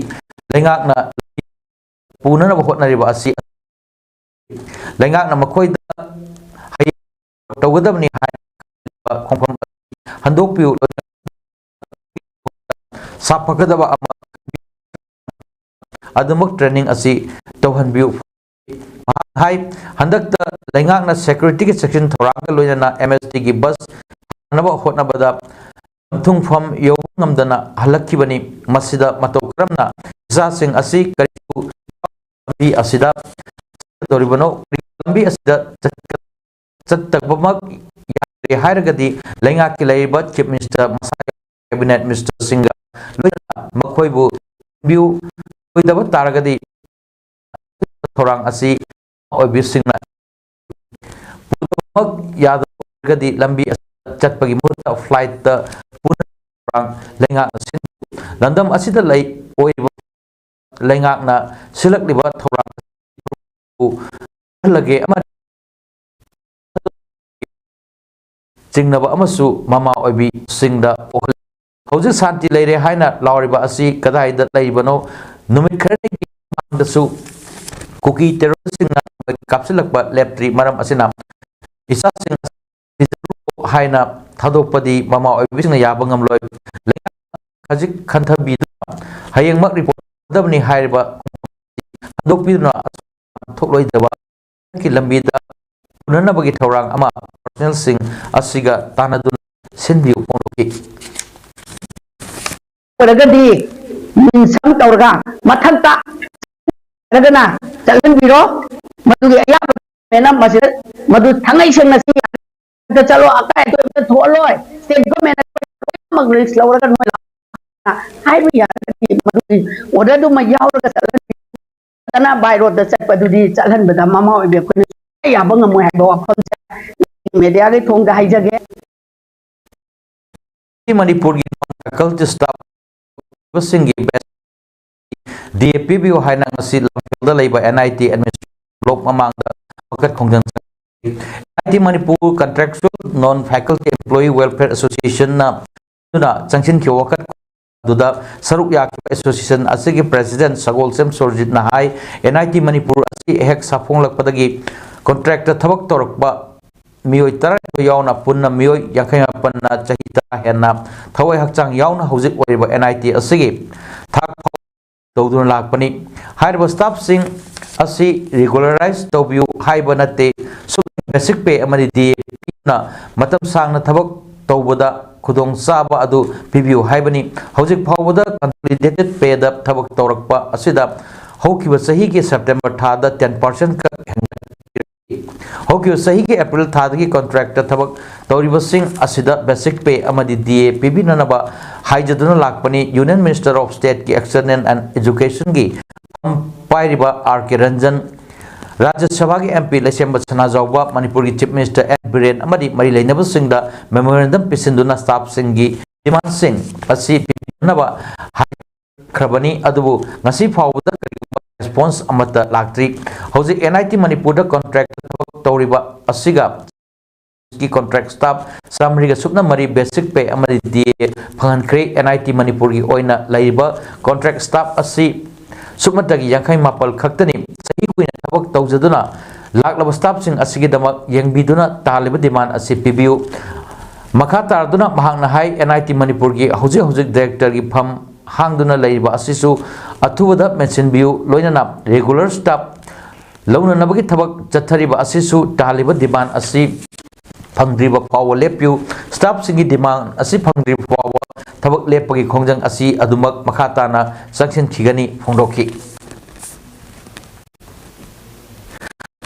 ꯂꯩꯉꯥꯛꯅ ꯄꯨꯅꯅꯕ ꯍꯣꯠꯅꯔꯤꯕ ꯑꯁꯤ ꯂꯩꯉꯥꯛꯅ ꯃꯈꯣꯏꯗ ꯍꯌꯦꯡ ꯇꯧꯒꯗꯕꯅꯤ ꯍꯥꯏꯕ ꯈꯣꯡꯐꯝ ꯍꯟꯗꯣꯛꯄꯤꯌꯨ꯫ ꯁꯥꯐꯒꯗꯕ ꯑꯃ ꯑꯗꯨꯃꯛ training ꯑꯁꯤ ꯇꯧꯍꯟꯕꯤꯌꯨ꯫ ꯃꯍꯥꯛꯅ ꯍꯥꯏ, ꯍꯟꯗꯛꯇ ꯂꯩꯉꯥꯛꯅ securityꯒꯤ ꯆꯦꯛꯁꯤꯟ ꯊꯧꯔꯥꯡꯒ ꯂꯣꯏꯅꯅ M S Tꯒꯤ bus ꯍꯥꯡꯅꯕ ꯍꯣꯠꯅꯕꯗ ꯃꯊꯨꯡꯐꯝ ꯌꯧꯕ ꯉꯝꯗꯅ ꯍꯜꯂꯛꯈꯤꯕꯅꯤ꯫ ꯃꯁꯤꯗ ꯃꯇꯧ ꯀꯔꯝꯅ ꯏꯆꯥꯁꯤꯡ ꯑꯁꯤ ꯀꯔꯤꯒꯨꯝꯕ ꯂꯝꯕꯤ ꯑꯁꯤꯗ ꯆꯠꯀꯗꯧꯔꯤꯕꯅꯣ? ꯂꯝꯕꯤ ꯑꯁꯤꯗ ꯆꯠ-, ꯆꯠꯇꯕꯃꯛ ꯌꯥꯗ꯭ꯔꯦ ꯍꯥꯏꯔꯒꯗꯤ ꯂꯩꯉꯥꯛꯀꯤ ꯂꯩꯔꯤꯕ Chief Minister ꯃꯁꯥꯒꯤ cabinet ministerꯁꯤꯡꯒ ꯂꯣꯏꯅꯅ ꯃꯈꯣꯏꯕꯨ ꯊꯤꯟꯕꯤꯌꯨ꯫ ꯑꯣꯏꯗꯕ ꯇꯥꯔꯒꯗꯤ ꯊꯧꯔꯥꯡ ꯑꯁꯤ ꯑꯣꯏꯕꯤꯁꯤꯡꯅ ꯄꯨꯝꯅꯃꯛ ꯌꯥꯗꯕ ꯑꯣꯏꯔꯒꯗꯤ ꯂꯝꯕꯤ ꯑꯁꯤꯗ ꯆꯠꯄꯒꯤ ꯃꯍꯨꯠꯇ flightꯇ ꯄꯨꯅ ꯊꯧꯔꯥꯡ ꯂꯩꯉꯥꯛꯅ ꯁꯤꯟ-, ꯂꯝꯗꯝ ꯑꯁꯤꯗ ꯂꯩ ꯑꯣꯏꯔꯤꯕ ꯂꯩꯉꯥꯛꯅ ꯁꯤꯜꯂꯛꯂꯤꯕ ꯊꯧꯔꯥꯡ ꯑꯗꯨ ꯈꯜꯂꯒꯦ ꯑꯃꯗꯤ ꯆꯤꯡꯅꯕ ꯑꯃꯁꯨ ꯃꯃꯥ ꯑꯣꯏꯕꯤꯁꯤꯡꯗ ꯄꯣꯛꯍꯜꯂꯤ꯫ ꯍꯧꯖꯤꯛ ꯁꯥꯟꯇꯤ ꯂꯩꯔꯦ ꯍꯥꯏꯅ ꯂꯥꯎꯔꯤꯕ ꯑꯁꯤ ꯀꯗꯥꯏꯗ ꯂꯩꯔꯤꯕꯅꯣ? ꯅꯨꯃꯤꯠ ꯈꯔꯅꯤꯒꯤ ꯃꯃꯥꯡꯗꯁꯨ ꯀꯨꯀꯤ terroristꯁꯤꯡꯅ ꯀꯥꯞꯁꯤꯜꯂꯛꯄ ꯂꯦꯞꯇ꯭ꯔꯤ꯫ ꯃꯔꯝ ꯑꯁꯤꯅ ꯏꯆꯥꯁꯤꯡ ꯑꯁꯤ ꯍꯥꯏꯅ ꯊꯥꯗꯣꯛꯄꯗꯤ ꯃꯃꯥ ꯑꯣꯏꯕꯤꯁꯤꯡꯅ ꯌꯥꯕ ꯉꯝꯂꯣꯏ꯫ ꯂꯩꯉꯥꯛꯅ ꯈꯖꯤꯛ ꯈꯟꯊꯕꯤꯗꯨꯅ ꯍꯌꯦꯡꯃꯛ ꯔꯤꯄꯣꯔꯠ ꯇꯧꯒꯗꯕꯅꯤ ꯍꯥꯏꯔꯤꯕ ꯍꯟꯗꯣꯛꯄꯤꯗꯨꯅ ꯊꯣꯛꯂꯣꯏꯗꯕ ꯂꯝꯕꯤꯗ ꯄꯨꯅꯅꯕꯒꯤ ꯊꯧꯔꯥꯡ ꯑꯃ ꯄ꯭ꯔꯣꯐꯦꯁꯅꯦꯜꯁꯤꯡ ꯑꯁꯤꯒ ꯇꯥꯟꯅꯗꯨꯅ ꯁꯤꯟꯕꯤꯌꯨ ꯐꯣꯡꯗꯣꯛꯈꯤ꯫ ꯑꯣꯏꯔꯒꯗꯤ ꯃꯤꯟꯁꯝ ꯇꯧꯔꯒ ꯃꯊꯛꯇ ꯅꯠꯇ꯭ꯔꯒꯅ ꯆꯠꯍꯟꯕꯤꯔꯣ꯫ ꯃꯗꯨꯒꯤ ꯑꯌꯥꯕ ꯃꯁꯤꯗ ꯃꯗꯨ ꯊꯥꯡꯉꯩ ꯁꯦꯡꯅ ꯁꯤ ꯌꯥꯔꯒ ꯆꯠꯂꯣ, ꯑꯀꯥꯏ ꯑꯇꯣꯏ ꯑꯝꯇ ꯊꯣꯛꯍꯜꯂꯣꯏ꯫ ꯁ꯭ꯇꯦꯠ ꯒꯣꯔꯃꯦꯟꯅ ꯂꯣꯏꯅꯃꯛ ꯔꯤꯁ꯭ꯛ ꯂꯧꯔꯒ ꯅꯣꯏ ꯍꯥꯏꯕ ꯌꯥꯔꯒꯗꯤ ꯃꯗꯨꯒꯤ ꯑꯣꯔꯗꯔꯗꯨꯃ ꯌꯥꯎꯔꯒ ꯆꯠꯍꯟꯕꯤꯔꯣ꯫ ꯅꯠꯇꯅ ꯕꯥꯏ ꯔꯣꯗꯇ ꯆꯠꯄꯗꯨꯗꯤ ꯆꯠꯍꯟꯕꯗ ꯃꯃꯥ ꯑꯣꯏꯕꯤ ꯑꯩꯈꯣꯏꯅ ꯌꯥꯕ ꯉꯝꯃꯣꯏ ꯍꯥꯏꯕ ꯋꯥꯐꯝꯁꯦ ꯃꯦꯗꯤꯌꯥꯒꯤ ꯊꯣꯡꯗ ꯍꯥꯏꯖꯒꯦ꯫ ꯃꯅꯤꯄꯨꯔꯒꯤ ꯐꯦꯀꯜꯇꯤ ꯁ꯭ꯇꯥꯐꯁꯤꯡꯒꯤ ꯗꯤ ꯑꯦ ꯄꯤꯕꯤꯌꯨ ꯍꯥꯏꯅ ꯉꯁꯤ ꯂꯝꯐꯦꯜꯗ ꯂꯩꯕ N I T administration block ꯃꯃꯥꯡꯗ ꯋꯥꯀꯠ ꯈꯣꯡꯖꯪ ꯆꯠꯊꯔꯤ꯫ N I T Manipur contractual non faculty employee welfare ꯑꯦꯁꯣꯁꯤꯌꯦꯁꯟꯅ ꯑꯗꯨꯅ ꯆꯪꯁꯤꯟꯈꯤꯕ ꯋꯥꯀꯠ ꯑꯗꯨꯗ ꯁꯔꯨꯛ ꯌꯥꯈꯤꯕ ꯑꯦꯁꯣꯁꯤꯌꯦꯁꯟ ꯑꯁꯤꯒꯤ ꯄ꯭ꯔꯦꯁꯤꯗꯦꯟꯠ ꯁꯒꯣꯜꯁꯦꯝ ꯁꯨꯔꯖꯤꯠꯅ ꯍꯥꯏ, ꯑꯦꯟ ꯑꯥꯏ ꯇꯤ ꯃꯅꯤꯄꯨꯔ ꯑꯁꯤ ꯑꯩꯍꯥꯛ ꯁꯥꯐꯣꯡꯂꯛꯄꯗꯒꯤ ꯀꯣꯟꯇ꯭ꯔꯦꯛꯇ ꯊꯕꯛ ꯇꯧꯔꯛꯄ ꯃꯤꯑꯣꯏ ꯇꯔꯥꯅꯤꯊꯣꯏ ꯌꯥꯎꯅ ꯄꯨꯟꯅ ꯃꯤꯑꯣꯏ ꯌꯥꯡꯈꯩ ꯃꯥꯄꯟꯅ ꯆꯍꯤ ꯇꯔꯥ ꯍꯦꯟꯅ ꯊꯋꯥꯏ ꯍꯛꯆꯥꯡ ꯌꯥꯎꯅ ꯍꯧꯖꯤꯛ ꯑꯣꯏꯔꯤꯕ ꯑꯦꯟ ꯑꯥꯏ ꯇꯤ ꯑꯁꯤꯒꯤ ꯊꯥꯛ ꯐꯥꯎ ꯇꯧꯗꯨꯅ ꯂꯥꯛꯄꯅꯤ꯫ ꯍꯥꯏꯔꯤꯕ ꯁ꯭ꯇꯥꯐꯁꯤꯡ ꯑꯁꯤ ꯔꯤꯒꯨꯂꯔꯥꯏꯖ ꯇꯧꯕꯤꯌꯨ ꯍꯥꯏꯕ ꯅꯠꯇꯦ, ꯁꯨꯞꯅ ꯕꯦꯁꯤꯛ ꯄꯦ ꯑꯃꯗꯤ ꯗꯤ ꯑꯦ ꯄꯤꯗꯨꯅ ꯃꯇꯝ ꯁꯥꯡꯅ ꯊꯕꯛ ꯇꯧꯕꯗ ꯈꯨꯗꯣꯡꯆꯥꯕ ꯑꯗꯨ ꯄꯤꯕꯤꯌꯨ ꯍꯥꯏꯕꯅꯤ꯫ ꯍꯧꯖꯤꯛ ꯐꯥꯎꯕꯗ ꯀꯟꯁꯣꯂꯤꯗꯦꯇꯦꯗ ꯄꯦꯗ ꯊꯕꯛ ꯇꯧꯔꯛꯄ ꯑꯁꯤꯗ ꯍꯧꯈꯤꯕ ꯆꯍꯤꯒꯤ ꯁꯦꯞꯇꯦꯝꯕꯔ ꯊꯥꯗ ꯇꯦꯟ ꯄꯥꯔꯁꯦꯟ ꯈꯛ ꯍꯦꯟꯒꯠ ꯍꯧꯈꯤꯕ ꯆꯍꯤꯒꯤ ꯑꯦꯄ꯭ꯔꯤꯜ ꯊꯥꯗꯒꯤ ꯀꯣꯟꯇ꯭ꯔꯦꯛꯇ ꯊꯕꯛ ꯇꯧꯔꯤꯕꯁꯤꯡ ꯑꯁꯤꯗ ꯕꯦꯁꯤꯛ ꯄꯦ ꯑꯃꯗꯤ ꯗꯤ ꯑꯦ ꯄꯤꯕꯤꯅꯅꯕ ꯍꯥꯏꯖꯗꯨꯅ ꯂꯥꯛꯄꯅꯤ꯫ ꯌꯨꯅꯤꯌꯟ ꯃꯤꯅꯤꯁꯇꯔ ꯑꯣꯐ ꯁ꯭ꯇꯦꯠꯀꯤ ꯑꯦꯛꯁꯇꯔꯅꯦꯜ ꯑꯦꯟ ꯑꯦꯖꯨꯀꯦꯁꯟꯒꯤ ꯐꯝ ꯄꯥꯏꯔꯤꯕ ꯑꯥꯔ ꯀꯦ ꯔꯟꯖꯟ, ꯔꯥꯖ꯭ꯌ ꯁꯚꯥꯒꯤ ꯑꯦꯝ ꯄꯤ ꯂꯩꯁꯦꯝꯕ ꯁꯅꯥꯖꯥꯎꯕ, ꯃꯅꯤꯄꯨꯔꯒꯤ ꯆꯤꯐ ꯃꯤꯅꯤꯁꯇꯔ ꯑꯦꯟ ꯕꯤꯔꯦꯟ ꯑꯃꯗꯤ ꯃꯔꯤ ꯂꯩꯅꯕꯁꯤꯡꯗ ꯃꯦꯃꯣꯔꯦꯟꯗꯝ ꯄꯤꯁꯤꯟꯗꯨꯅ ꯁ꯭ꯇꯥꯐꯁꯤꯡꯒꯤ ꯗꯤꯃꯥꯟꯁꯤꯡ ꯑꯁꯤ ꯄꯤꯕꯤꯅꯅꯕ ꯍꯥꯏ ꯈ꯭ꯔꯕꯅꯤ, ꯑꯗꯨꯕꯨ ꯉꯁꯤ ꯐꯥꯎꯕꯗ ꯀꯔꯤꯒꯨꯝꯕ ꯔꯦꯁꯄꯣꯟꯁ ꯑꯃꯠꯇ ꯂꯥꯛꯇ꯭ꯔꯤ꯫ ꯍꯧꯖꯤꯛ ꯑꯦꯟ ꯑꯥꯏ ꯇꯤ ꯃꯅꯤꯄꯨꯔꯗ ꯀꯣꯟꯇ꯭ꯔꯦꯛꯇ ꯊꯕꯛ ꯇꯧꯔꯤꯕ ꯑꯁꯤꯒ ꯀꯤ ꯀꯣꯟꯇ꯭ꯔꯦꯛ ꯁ꯭ꯇꯥꯐ ꯆꯥꯃꯔꯤꯒ ꯁꯨꯞꯅ ꯃꯔꯤ ꯕꯦꯁꯤꯛ ꯄꯦ ꯑꯃꯗꯤ ꯗꯤ ꯑꯦ ꯐꯪꯍꯟꯈ꯭ꯔꯦ꯫ ꯑꯦꯟ ꯑꯥꯏ ꯇꯤ ꯃꯅꯤꯄꯨꯔꯒꯤ ꯑꯣꯏꯅ ꯂꯩꯔꯤꯕ ꯀꯣꯟꯇ꯭ꯔꯦꯛ ꯁ꯭ꯇꯥꯐ ꯑꯁꯤ ꯁꯨꯞꯅꯇꯒꯤ ꯌꯥꯡꯈꯩ ꯃꯥꯄꯜ ꯈꯛꯇꯅꯤ꯫ ꯆꯍꯤ ꯀꯨꯏꯅ ꯊꯕꯛ ꯇꯧꯖꯗꯨꯅ ꯂꯥꯛꯂꯕ ꯁ꯭ꯇꯥꯐꯁꯤꯡ ꯑꯁꯤꯒꯤꯗꯃꯛ ꯌꯦꯡꯕꯤꯗꯨꯅ ꯇꯥꯜꯂꯤꯕ ꯗꯤꯃꯥꯟ ꯑꯁꯤ ꯄꯤꯕꯤꯌꯨ꯫ ꯃꯈꯥ ꯇꯥꯔꯗꯨꯅ ꯃꯍꯥꯛꯅ ꯍꯥꯏ, ꯑꯦꯟ ꯑꯥꯏ ꯇꯤ ꯃꯅꯤꯄꯨꯔꯒꯤ ꯍꯧꯖꯤꯛ ꯍꯧꯖꯤꯛ ꯗꯥꯏꯔꯦꯛꯇꯔꯒꯤ ꯐꯝ ꯍꯥꯡꯗꯨꯅ ꯂꯩꯔꯤꯕ ꯑꯁꯤꯁꯨ ꯑꯊꯨꯕꯗ ꯃꯦꯟꯁꯤꯟꯕꯤꯌꯨ, ꯂꯣꯏꯅꯅ ꯔꯤꯒꯨꯂꯔ ꯁ꯭ꯇꯥꯐ ꯂꯧꯅꯅꯕꯒꯤ ꯊꯕꯛ ꯆꯠꯊꯔꯤꯕ ꯑꯁꯤꯁꯨ ꯇꯥꯍꯜꯂꯤꯕ ꯗꯤꯃꯥꯟ ꯑꯁꯤ ꯐꯪꯗ꯭ꯔꯤꯕ ꯐꯥꯎꯕ ꯂꯦꯞꯄꯤꯌꯨ꯫ ꯁ꯭ꯇꯥꯐꯁꯤꯡꯒꯤ ꯗꯤꯃꯥꯟ ꯑꯁꯤ ꯐꯪꯗ꯭ꯔꯤꯕ ꯐꯥꯎꯕ ꯊꯕꯛ ꯂꯦꯞꯄꯒꯤ ꯈꯣꯡꯖꯪ ꯑꯁꯤ ꯑꯗꯨꯃꯛ ꯃꯈꯥ ꯇꯥꯅ ꯆꯪꯁꯤꯟꯈꯤꯒꯅꯤ ꯐꯣꯡꯗꯣꯛꯈꯤ꯫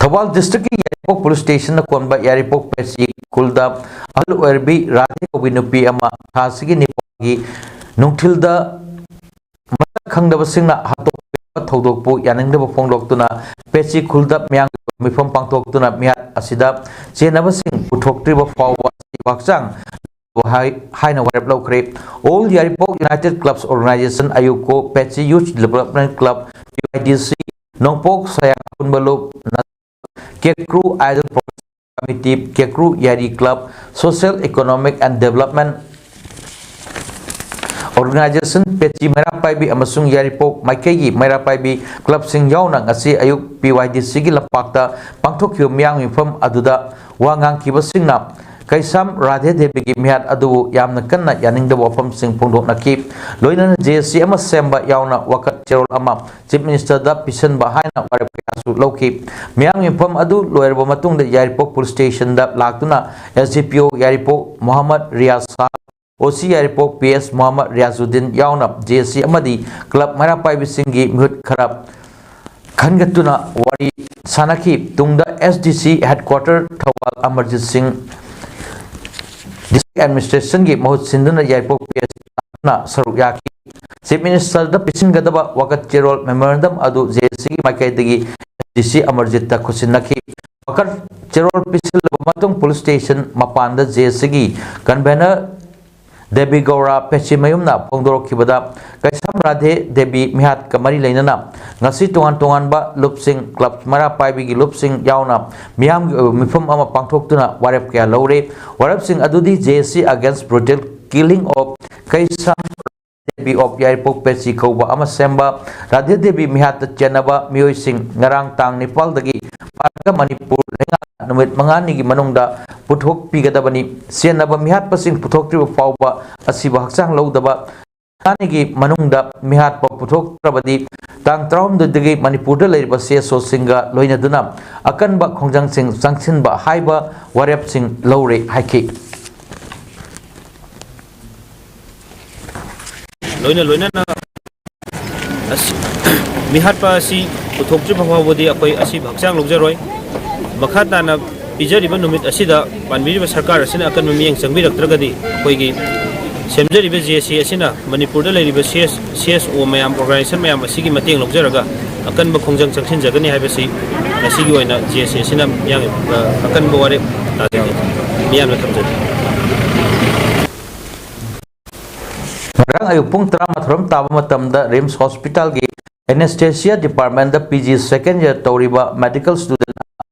ꯊꯧꯕꯥꯜ ꯗꯤꯁꯇ꯭ꯔꯤꯛꯀꯤ ꯌꯥꯏꯔꯤꯄꯣꯛ ꯄꯨꯂꯤꯁ ꯁ꯭ꯇꯦꯁꯟꯅ ꯀꯣꯟꯕ ꯌꯥꯏꯔꯤꯄꯣꯛ ꯄꯦꯆꯤ ꯈꯨꯜꯗ ꯑꯍꯜ ꯑꯣꯏꯔꯕꯤ ꯔꯥꯙꯦ ꯀꯧꯕꯤ ꯅꯨꯄꯤ ꯑꯃ ꯊꯥ ꯑꯁꯤꯒꯤ ꯅꯤꯄꯥꯜꯒꯤ ꯅꯨꯡꯊꯤꯜꯗ ꯃꯁꯛ ꯈꯪꯗꯕꯁꯤꯡꯅ ꯍꯥꯠꯇꯣꯛꯄ ꯊꯧꯗꯣꯛꯄꯨ ꯌꯥꯅꯤꯡꯗꯕ ꯐꯣꯡꯗꯣꯛꯇꯨꯅ ꯄꯦꯆꯤ ꯈꯨꯜꯗ ꯃꯤꯌꯥꯝ ꯃꯤꯐꯝ ꯄꯥꯡꯊꯣꯛꯇꯨꯅ ꯃꯤꯍꯥꯠ ꯑꯁꯤꯗ ꯆꯦꯟꯅꯕꯁꯤꯡ ꯄꯨꯊꯣꯛꯇ꯭ꯔꯤꯕ ꯐꯥꯎꯕ ꯍꯛꯆꯥꯡ ꯍꯥꯏ-, ꯍꯥꯏꯅ ꯋꯥꯔꯦꯞ ꯂꯧꯈ꯭ꯔꯦ꯫ All Yairipok United Clubs Organization, ꯑꯌꯨꯀꯣ, ꯄꯦꯆꯤ Youth Development Club, ꯄꯤ ꯋꯥꯏ ꯗꯤ ꯁꯤ, ꯅꯣꯡꯄꯣꯛ ꯁꯌꯥꯡ ꯑꯄꯨꯟꯕ ꯂꯨꯞ, ꯀꯦꯀ꯭ꯔꯨ Idol Protection Committee, ꯀꯦꯀ꯭ꯔꯨ ꯌꯥꯏꯔꯤ Club, Social Economic and Development Organization, ꯄꯦꯆꯤ ꯃꯩꯔꯥ ꯄꯥꯏꯕꯤ ꯑꯃꯁꯨꯡ ꯌꯥꯏꯔꯤꯄꯣꯛ ꯃꯥꯏꯀꯩꯒꯤ ꯃꯩꯔꯥ ꯄꯥꯏꯕꯤ ꯀ꯭ꯂꯕꯁꯤꯡ ꯌꯥꯎꯅ ꯉꯁꯤ ꯑꯌꯨꯛ ꯄꯤ ꯋꯥꯏ ꯗꯤ ꯁꯤꯒꯤ ꯂꯝꯄꯥꯛꯇ ꯄꯥꯡꯊꯣꯛꯈꯤꯕ ꯃꯤꯌꯥꯝꯒꯤ ꯃꯤꯐꯝ ꯑꯗꯨꯗ ꯋꯥ ꯉꯥꯡꯈꯤꯕꯁꯤꯡꯅ ꯀꯩꯁꯥꯝ ꯔꯥꯙꯦ ꯗꯦꯕꯤꯒꯤ ꯃꯤꯍꯥꯠ ꯑꯗꯨꯕꯨ ꯌꯥꯝꯅ ꯀꯟꯅ ꯌꯥꯅꯤꯡꯗꯕ ꯋꯥꯐꯝꯁꯤꯡ ꯐꯣꯡꯗꯣꯛꯅꯈꯤ꯫ ꯂꯣꯏꯅꯅ ꯖꯦ ꯑꯦ ꯁꯤ ꯑꯃ ꯁꯦꯝꯕ ꯌꯥꯎꯅ ꯋꯥꯀꯠ ꯆꯦꯔꯣꯜ ꯑꯃ ꯆꯤꯐ ꯃꯤꯅꯤꯁꯇꯔꯗ ꯄꯤꯁꯤꯟꯕ ꯍꯥꯏꯅ ꯋꯥꯔꯦꯞ ꯀꯌꯥꯁꯨ ꯂꯧꯈꯤ꯫ ꯃꯤꯌꯥꯝꯒꯤ ꯃꯤꯐꯝ ꯑꯗꯨ ꯂꯣꯏꯔꯕ ꯃꯇꯨꯡꯗ ꯌꯥꯏꯔꯤꯄꯣꯛ ꯄꯨꯂꯤꯁ ꯁ꯭ꯇꯦꯁꯟꯗ ꯂꯥꯛꯇꯨꯅ ꯑꯦꯁ ꯗꯤ ꯄꯤ ꯑꯣ ꯌꯥꯏꯔꯤꯄꯣꯛ ꯃꯣꯍꯝꯃꯗ ꯔꯤꯌꯥꯖ ꯁꯥꯍ, ꯑꯣ ꯁꯤ ꯌꯥꯏꯔꯤꯄꯣꯛ ꯄꯤ ꯑꯦꯁ ꯃꯣꯍꯝꯃꯗ ꯔꯤꯌꯥꯖꯨꯗꯤꯟ ꯌꯥꯎꯅ ꯖꯦ ꯑꯦ ꯁꯤ ꯑꯃꯗꯤ ꯀ꯭ꯂꯕ ꯃꯩꯔꯥ ꯄꯥꯏꯕꯤꯁꯤꯡꯒꯤ ꯃꯤꯍꯨꯠ ꯈꯔ ꯈꯟꯒꯠꯇꯨꯅ ꯋꯥꯔꯤ ꯁꯥꯟꯅꯈꯤ꯫ ꯇꯨꯡꯗ ꯑꯦꯁ ꯗꯤ ꯁꯤ ꯍꯦꯗꯀ꯭ꯋꯥꯇꯔ ꯊꯧꯕꯥꯜ ꯑꯃꯔꯖꯤꯠ ꯁꯤꯡ ꯗꯤꯁꯇ꯭ꯔꯤꯛ ꯑꯦꯗꯃꯤꯅꯤꯁꯇ꯭ꯔꯦꯁꯟꯒꯤ ꯃꯍꯨꯠ ꯁꯤꯟꯗꯨꯅ ꯌꯥꯏꯔꯤꯄꯣꯛ ꯄꯤ ꯑꯦꯁ ꯁꯔꯨꯛ ꯌꯥꯈꯤ꯫ ꯆꯤꯐ ꯃꯤꯅꯤꯁꯇꯔꯗ ꯄꯤꯁꯤꯟꯒꯗꯕ ꯋꯥꯀꯠ ꯆꯦꯔꯣꯜ ꯃꯦꯃꯣꯔꯦꯟꯗꯝ ꯑꯗꯨ ꯖꯦ ꯑꯦ ꯁꯤꯒꯤ ꯃꯥꯏꯀꯩꯗꯒꯤ ꯑꯦꯁ ꯗꯤ ꯁꯤ ꯑꯃꯔꯖꯤꯠꯇ ꯈꯨꯠꯁꯤꯟꯅꯈꯤ꯫ ꯋꯥꯀꯠ ꯆꯦꯔꯣꯜ ꯄꯤꯁꯤꯜꯂꯕ ꯃꯇꯨꯡ ꯄꯨꯂꯤꯁ ꯁ꯭ꯇꯦꯁꯟ ꯃꯄꯥꯟꯗ ꯖꯦ ꯑꯦ ꯁꯤꯒꯤ ꯀꯟꯚꯦꯅꯔ ꯗꯦꯕꯤ ꯒꯧꯔꯥ ꯄꯦꯆꯤꯃꯌꯨꯝꯅ ꯐꯣꯡꯗꯣꯔꯛꯈꯤꯕꯗ, ꯀꯩꯁꯥꯝ ꯔꯥꯙꯦ ꯗꯦꯕꯤ ꯃꯤꯍꯥꯠꯀ ꯃꯔꯤ ꯂꯩꯅꯅ ꯉꯁꯤ ꯇꯣꯉꯥꯟ ꯇꯣꯉꯥꯟꯕ ꯂꯨꯞꯁꯤꯡ, ꯀ꯭ꯂꯕ ꯃꯩꯔꯥ ꯄꯥꯏꯕꯤꯒꯤ ꯂꯨꯞꯁꯤꯡ ꯌꯥꯎꯅ ꯃꯤꯌꯥꯝꯒꯤ ꯑꯣꯏꯕ ꯃꯤꯐꯝ ꯑꯃ ꯄꯥꯡꯊꯣꯛꯇꯨꯅ ꯋꯥꯔꯦꯞ ꯀꯌꯥ ꯂꯧꯔꯦ꯫ ꯋꯥꯔꯦꯞꯁꯤꯡ ꯑꯗꯨꯗꯤ ꯖꯦ ꯑꯦ ꯁꯤ Against Brutal Killing of Keisham Devi of ꯌꯥꯏꯔꯤꯄꯣꯛ ꯄꯦꯆꯤ ꯀꯧꯕ ꯑꯃ ꯁꯦꯝꯕ, ꯔꯥꯙꯦ ꯗꯦꯕꯤ ꯃꯤꯍꯥꯠꯇ ꯆꯦꯟꯅꯕ ꯃꯤꯑꯣꯏꯁꯤꯡ ꯉꯔꯥꯡ ꯇꯥꯡ ꯅꯤꯄꯥꯜꯗꯒꯤ ꯄꯥꯏꯔꯒ ꯃꯅꯤꯄꯨꯔ ꯂꯩꯉꯥꯛꯅ ꯅꯨꯃꯤꯠ ꯃꯉꯥꯅꯤꯒꯤ ꯃꯅꯨꯡꯗ ꯄꯨꯊꯣꯛꯄꯤꯒꯗꯕꯅꯤ꯫ ꯆꯦꯟꯅꯕ ꯃꯤꯍꯥꯠꯄꯁꯤꯡ ꯄꯨꯊꯣꯛꯇ꯭ꯔꯤꯕ ꯐꯥꯎꯕ ꯑꯁꯤꯕ ꯍꯛꯆꯥꯡ ꯂꯧꯗꯕ ꯊꯥꯅꯤꯒꯤ ꯃꯅꯨꯡꯗ ꯃꯤꯍꯥꯠꯄ ꯄꯨꯊꯣꯛꯇ꯭ꯔꯕꯗꯤ ꯇꯥꯡ ꯇꯔꯥꯍꯨꯝꯗꯣꯏꯗꯒꯤ ꯃꯅꯤꯄꯨꯔꯗ ꯂꯩꯔꯤꯕ ꯁꯤ ꯑꯦꯁ ꯑꯣꯁꯤꯡꯒ ꯂꯣꯏꯅꯗꯨꯅ ꯑꯀꯟꯕ ꯈꯣꯡꯖꯪꯁꯤꯡ ꯆꯪꯁꯤꯟꯕ ꯍꯥꯏꯕ ꯋꯥꯔꯦꯞꯁꯤꯡ ꯂꯧꯔꯦ ꯍꯥꯏꯈꯤ꯫ ꯂꯣꯏꯅ ꯂꯣꯏꯅꯅ ꯑꯁ-, ꯃꯤꯍꯥꯠꯄ ꯑꯁꯤ ꯄꯨꯊꯣꯛꯇ꯭ꯔꯤꯕ ꯐꯥꯎꯕꯗꯤ ꯑꯩꯈꯣꯏ ꯑꯁꯤꯕ ꯍꯛꯆꯥꯡ ꯂꯧꯖꯔꯣꯏ꯫ ꯃꯈꯥ ꯇꯥꯅ ꯄꯤꯖꯔꯤꯕ ꯅꯨꯃꯤꯠ ꯑꯁꯤꯗ ꯄꯥꯟꯕꯤꯔꯤꯕ ꯁꯔꯀꯥꯔ ꯑꯁꯤꯅ ꯑꯀꯟꯕ ꯃꯤꯠꯌꯦꯡ ꯆꯪꯕꯤꯔꯛꯇ꯭ꯔꯒꯗꯤ ꯑꯩꯈꯣꯏꯒꯤ ꯁꯦꯝꯖꯔꯤꯕ ꯖꯦ ꯑꯦꯁ ꯁꯤ ꯑꯁꯤꯅ ꯃꯅꯤꯄꯨꯔꯗ ꯂꯩꯔꯤꯕ ꯁꯤ ꯑꯦꯁ, ꯁꯤ ꯑꯦꯁ ꯑꯣ ꯃꯌꯥꯝ, ꯑꯣꯔꯒꯅꯥꯏꯖꯦꯁꯟ ꯃꯌꯥꯝ ꯑꯁꯤꯒꯤ ꯃꯇꯦꯡ ꯂꯧꯖꯔꯒ ꯑꯀꯟꯕ ꯈꯣꯡꯖꯪ ꯆꯪꯁꯤꯟꯖꯒꯅꯤ ꯍꯥꯏꯕꯁꯤ ꯉꯁꯤꯒꯤ ꯑꯣꯏꯅ ꯖꯦ ꯑꯦꯁ ꯁꯤ ꯑꯁꯤꯅ ꯃꯤꯌꯥꯝ, ꯑ, ꯑꯀꯟꯕ ꯋꯥꯔꯦꯞ ꯇꯥꯖꯒꯦ, ꯃꯤꯌꯥꯝꯅ ꯊꯝꯖꯒꯦ꯫ ꯉꯔꯥꯡ ꯑꯌꯨꯛ ꯄꯨꯡ ꯇꯔꯥꯃꯥꯊꯣꯏ ꯔꯣꯝ ꯇꯥꯕ ꯃꯇꯝꯗ ꯔꯤꯝꯁ ꯍꯣꯁꯄꯤꯇꯥꯜꯒꯤ ꯑꯦꯅꯦꯁꯊꯦꯁꯤꯌꯥ ꯗꯤꯄꯥꯔꯠꯃꯦꯟꯗ ꯄꯤ ꯖꯤ ꯁꯦꯀꯦꯟ ꯏꯌꯔ ꯇꯧꯔꯤꯕ ꯃꯦꯗꯤꯀꯦꯜ ꯁ꯭ꯇꯨꯗꯦꯟ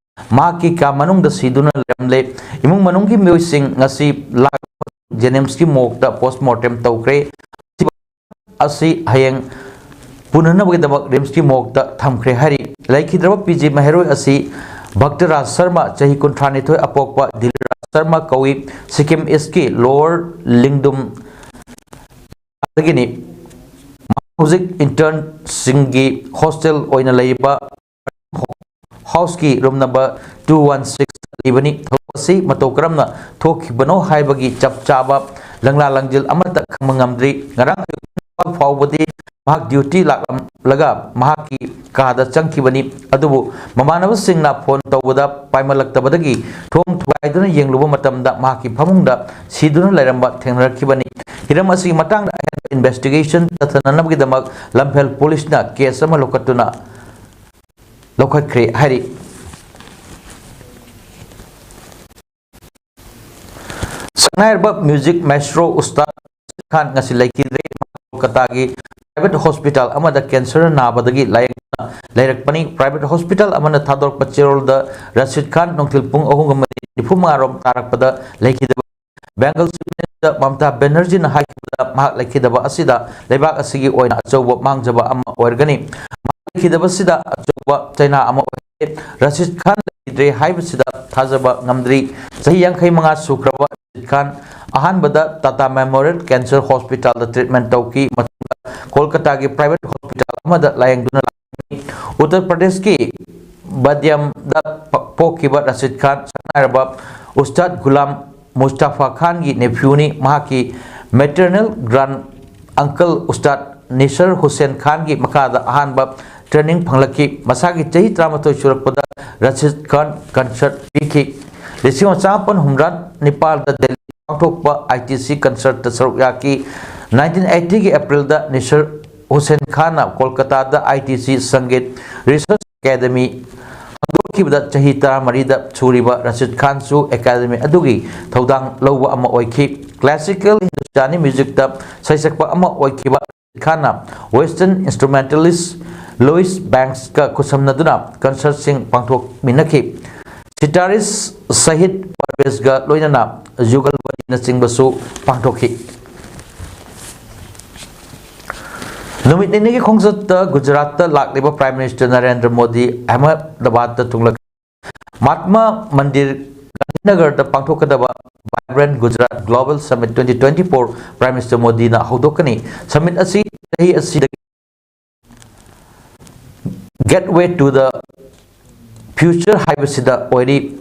ꯃꯍꯥꯛꯀꯤ ꯀꯥ ꯃꯅꯨꯡꯗ ꯁꯤꯗꯨꯅ ꯂꯩꯔꯝꯂꯦ꯫ ꯏꯃꯨꯡ ꯃꯅꯨꯡꯒꯤ ꯃꯤꯑꯣꯏꯁꯤꯡ ꯉꯁꯤ ꯂꯥꯛ ꯖꯦꯅꯤꯝꯁꯀꯤ ꯃꯣꯔꯒꯇ ꯄꯣꯁꯃꯣꯔꯇꯦꯝ ꯇꯧꯈ꯭ꯔꯦ꯫ ꯑꯁꯤ ꯍꯌꯦꯡ ꯄꯨꯅꯅꯕꯒꯤꯗꯃꯛ ꯔꯤꯝꯁꯀꯤ ꯃꯣꯔꯒꯇ ꯊꯝꯈ꯭ꯔꯦ ꯍꯥꯏꯔꯤ꯫ ꯂꯩꯈꯤꯗ꯭ꯔꯕ ꯄꯤ ꯖꯤ ꯃꯍꯩꯔꯣꯏ ꯑꯁꯤ ꯚꯛꯇꯔꯥꯖ ꯁꯔꯃ, ꯆꯍꯤ ꯀꯨꯟꯊ꯭ꯔꯥ ꯅꯤꯊꯣꯏ, ꯑꯄꯣꯛꯄ ꯗꯤꯂꯤꯔꯥꯖ ꯁꯔꯃ ꯀꯧꯏ꯫ ꯁꯤꯛꯀꯤꯝ ꯏꯁꯀꯤ ꯂꯣꯋꯔ ꯂꯤꯡꯗꯨꯝ ꯗꯒꯤꯅꯤ꯫ ꯃꯍꯥꯛ ꯍꯧꯖꯤꯛ ꯏꯟꯇꯔꯟꯁꯤꯡꯒꯤ ꯍꯣꯁꯇꯦꯜ ꯑꯣꯏꯅ ꯂꯩꯔꯤꯕ ꯍꯥꯎꯁꯀꯤ ꯔꯨꯝ ꯅꯝꯕꯔ ꯇꯨ ꯋꯥꯟ ꯁꯤꯛꯁꯇ ꯂꯩꯕꯅꯤ꯫ ꯊꯧꯗꯣꯛ ꯑꯁꯤ ꯃꯇꯧ ꯀꯔꯝꯅ ꯊꯣꯛꯈꯤꯕꯅꯣ ꯍꯥꯏꯕꯒꯤ ꯆꯞ ꯆꯥꯕ ꯂꯪꯂꯥ ꯂꯪꯖꯤꯜ ꯑꯃꯠꯇ ꯈꯪꯕ ꯉꯝꯗ꯭ꯔꯤ꯫ ꯉꯔꯥꯡ ꯑꯌꯨꯛ ꯐꯥꯎꯕꯗꯤ ꯃꯍꯥꯛ ꯗ꯭ꯌꯨꯇꯤ ꯂꯥꯛꯂꯝꯂꯒ ꯃꯍꯥꯛꯀꯤ ꯀꯥꯗ ꯆꯪꯈꯤꯕꯅꯤ꯫ ꯑꯗꯨꯕꯨ ꯃꯃꯥꯟꯅꯕꯁꯤꯡꯅ ꯐꯣꯟ ꯇꯧꯕꯗ ꯄꯥꯏꯃꯜꯂꯛꯇꯕꯗꯒꯤ ꯊꯣꯡ ꯊꯨꯒꯥꯏꯗꯨꯅ ꯌꯦꯡꯂꯨꯕ ꯃꯇꯝꯗ ꯃꯍꯥꯛꯀꯤ ꯐꯃꯨꯡꯗ ꯁꯤꯗꯨꯅ ꯂꯩꯔꯝꯕ ꯊꯦꯡꯅꯔꯛꯈꯤꯕꯅꯤ꯫ ꯍꯤꯔꯝ ꯑꯁꯤꯒꯤ ꯃꯇꯥꯡꯗ ꯑꯍꯦꯟꯕ ꯏꯟꯚꯦꯁꯇꯤꯒꯦꯁꯟ ꯆꯠꯊꯅꯅꯕꯒꯤꯗꯃꯛ ꯂꯝꯐꯦꯜ ꯄꯨꯂꯤꯁꯅ ꯀꯦꯁ ꯑꯃ ꯂꯧꯈꯠꯇꯨꯅ ꯂꯧꯈꯠꯈ꯭ꯔꯦ ꯍꯥꯏꯔꯤ꯫ ꯁꯛꯅꯥꯏꯔꯕ ꯃ꯭ꯌꯨꯖꯤꯛ ꯃꯥꯏꯁꯇ꯭ꯔꯣ ꯎꯁꯇꯥꯗ ꯔꯥꯁꯤꯗ ꯈꯥꯟ ꯉꯁꯤ ꯂꯩꯈꯤꯗ꯭ꯔꯦ꯫ ꯀꯣꯜꯀꯇꯥꯒꯤ ꯄ꯭ꯔꯥꯏꯚꯦꯠ ꯍꯣꯁꯄꯤꯇꯥꯜ ꯑꯃꯗ ꯀꯦꯟꯁꯔ ꯅꯥꯕꯗꯒꯤ ꯂꯥꯌꯦꯡꯗꯨꯅ ꯂꯩꯔꯛꯄꯅꯤ꯫ ꯄ꯭ꯔꯥꯏꯚꯦꯠ ꯍꯣꯁꯄꯤꯇꯥꯜ ꯑꯃꯅ ꯊꯥꯗꯣꯔꯛꯄ ꯆꯦꯔꯣꯜꯗ ꯔꯥꯁꯤꯗ ꯈꯥꯟ ꯅꯨꯡꯊꯤꯜ ꯄꯨꯡ ꯑꯍꯨꯝꯒ ꯃꯤꯅꯤꯠ ꯅꯤꯐꯨ ꯃꯉꯥ ꯔꯣꯝ ꯇꯥꯔꯛꯄꯗ ꯂꯩꯈꯤꯗꯕ ꯕꯦꯡꯒꯜ ꯆꯤꯐ ꯃꯤꯅꯤꯁꯇꯔ ꯃꯃꯇꯥ ꯕꯦꯅꯔꯖꯤꯅ ꯍꯥꯏꯈꯤꯕꯗ ꯃꯍꯥꯛ ꯂꯩꯈꯤꯗꯕ ꯑꯁꯤꯗ ꯂꯩꯕꯥꯛ ꯑꯁꯤꯒꯤ ꯑꯣꯏꯅ ꯑꯆꯧꯕ ꯃꯥꯡꯖꯕ ꯑꯃ ꯑꯣꯏꯔꯒꯅꯤ꯫ ꯃꯍꯥꯛ ꯂꯩꯈꯤꯗꯕꯁꯤꯗ ꯑꯆꯧꯕ ꯆꯩꯅꯥ ꯑꯃ ꯑꯣꯏꯔꯦ꯫ ꯔꯥꯁꯤꯗ ꯈꯥꯟ ꯂꯩꯈꯤꯗ꯭ꯔꯦ ꯍꯥꯏꯕꯁꯤꯗ ꯊꯥꯖꯕ ꯉꯝꯗ꯭ꯔꯤ꯫ ꯆꯍꯤ ꯌꯥꯡꯈꯩ ꯃꯉꯥ ꯁꯨꯈ꯭ꯔꯕ ꯔꯁꯤꯗ ꯈꯥꯟ ꯑꯍꯥꯟꯕꯗ ꯇꯥꯇꯥ ꯃꯦꯃꯣꯔꯤꯌꯦꯜ ꯀꯦꯟꯁꯔ ꯍꯣꯁꯄꯤꯇꯥꯜꯗ ꯇ꯭ꯔꯤꯠꯃꯦꯟ ꯇꯧꯈꯤ꯫ ꯃꯇꯨꯡꯗ ꯀꯣꯜꯀꯇꯥꯒꯤ ꯄ꯭ꯔꯥꯏꯚꯦꯠ ꯍꯣꯁꯄꯤꯇꯥꯜ ꯑꯃꯗ ꯂꯥꯌꯦꯡꯗꯨꯅ ꯂꯥꯛꯂꯝꯃꯤ꯫ ꯎꯠꯇꯔ ꯄ꯭ꯔꯗꯦꯁꯀꯤ ꯕꯗꯤꯌꯝꯗ ꯄ-, ꯄꯣꯛꯈꯤꯕ ꯔꯁꯤꯗ ꯈꯥꯟ ꯁꯛꯅꯥꯏꯔꯕ ꯎꯁꯇꯥꯗ ꯒꯨꯂꯥꯝ ꯃꯨꯁꯇꯥꯐꯥ ꯈꯥꯟꯒꯤ ꯅꯦꯐ꯭ꯌꯨꯅꯤ꯫ ꯃꯍꯥꯛꯀꯤ ꯃꯦꯇꯔꯅꯦꯜ ꯒ꯭ꯔꯥꯟ ꯑꯪꯀꯜ ꯎꯁꯇꯥꯗ ꯅꯤꯁꯔ ꯍꯨꯁꯦꯟ ꯈꯥꯟꯒꯤ ꯃꯈꯥꯗ ꯑꯍꯥꯟꯕ ꯇ꯭ꯔꯦꯅꯤꯡ ꯐꯪꯂꯛꯈꯤ꯫ ꯃꯁꯥꯒꯤ ꯆꯍꯤ ꯇꯔꯥꯃꯥꯊꯣꯏ ꯁꯨꯔꯛꯄꯗ ꯔꯁꯤꯗ ꯈꯥꯟ ꯀꯟꯁꯔꯠ ꯄꯤꯈꯤ꯫ ꯂꯤꯁꯤꯡ ꯑꯃ ꯆꯥꯃꯥꯄꯟ ꯍꯨꯝꯗ꯭ꯔꯥ ꯅꯤꯄꯥꯜꯗ ꯗꯦꯜꯂꯤ ꯄꯥꯡꯊꯣꯛꯄ ꯑꯥꯏ ꯇꯤ ꯁꯤ ꯀꯟꯁꯔꯠꯇ ꯁꯔꯨꯛ ꯌꯥꯈꯤ꯫ ꯅꯥꯏꯟꯇꯤꯟ ꯑꯩꯠꯇꯤꯒꯤ ꯑꯦꯄ꯭ꯔꯤꯜꯗ ꯅꯤꯁꯔ ꯍꯨꯁꯦꯟ ꯈꯥꯟꯅ ꯀꯣꯜꯀꯇꯥꯗ ꯑꯥꯏ ꯇꯤ ꯁꯤ ꯁꯪꯒꯤꯠ ꯔꯤꯁꯔꯆ ꯑꯦꯀꯥꯗꯃꯤ ꯍꯧꯗꯣꯛꯈꯤꯕꯗ ꯆꯍꯤ ꯇꯔꯥꯃꯔꯤꯗ ꯁꯨꯔꯤꯕ ꯔꯁꯤꯗ ꯈꯥꯟꯁꯨ ꯑꯦꯀꯥꯗꯃꯤ ꯑꯗꯨꯒꯤ ꯊꯧꯗꯥꯡ ꯂꯧꯕ ꯑꯃ ꯑꯣꯏꯈꯤ꯫ ꯀ꯭ꯂꯥꯁꯤꯀꯦꯜ ꯍꯤꯟꯗꯨꯁꯇꯥꯅꯤ ꯃ꯭ꯌꯨꯖꯤꯛꯇ ꯁꯩꯁꯛꯄ ꯑꯃ ꯑꯣꯏꯈꯤꯕ ꯈꯥꯟꯅ ꯋꯦꯁꯇꯔꯟ ꯏꯟꯁꯇ꯭ꯔꯨꯃꯦꯟꯇꯦꯂꯤꯁ ꯂꯨꯏꯁ ꯕꯦꯡꯛꯁꯀ ꯈꯨꯠꯁꯝꯅꯗꯨꯅ ꯀꯟꯁꯔꯠꯁꯤꯡ ꯄꯥꯡꯊꯣꯛꯃꯤꯟꯅꯈꯤ꯫ ꯁꯤꯇꯥꯔꯤꯁ ꯁꯍꯤꯗ ꯄꯔꯚꯦꯖꯒ ꯂꯣꯏꯅꯅ ꯖꯨꯒꯜꯕꯟꯗꯤꯅꯆꯤꯡꯕꯁꯨ ꯄꯥꯡꯊꯣꯛꯈꯤ꯫ ꯅꯨꯃꯤꯠ ꯅꯤꯅꯤꯒꯤ ꯈꯣꯡꯆꯠꯇ ꯒꯨꯖꯔꯥꯠꯇ ꯂꯥꯛꯂꯤꯕ ꯄ꯭ꯔꯥꯏꯝ ꯃꯤꯅꯤꯁꯇꯔ ꯅꯔꯦꯟꯗ꯭ꯔ ꯃꯣꯗꯤ ꯑꯍꯃꯗꯕꯥꯗꯇ ꯊꯨꯡꯂꯛ ꯃꯍꯥꯠꯃꯥ ꯃꯟꯗꯤꯔ, ꯒꯥꯟꯙꯤꯅꯒꯔꯗ ꯄꯥꯡꯊꯣꯛꯀꯗꯕ Vibrant Gujarat Global Summit twenty twenty-four prime minister ꯃꯣꯗꯤꯅ ꯍꯧꯗꯣꯛꯀꯅꯤ꯫ Summit ꯑꯁꯤ ꯆꯍꯤ ꯑꯁꯤꯗꯒꯤ Gateway to the Future ꯍꯥꯏꯕꯁꯤꯗ ꯑꯣꯏꯔꯤ꯫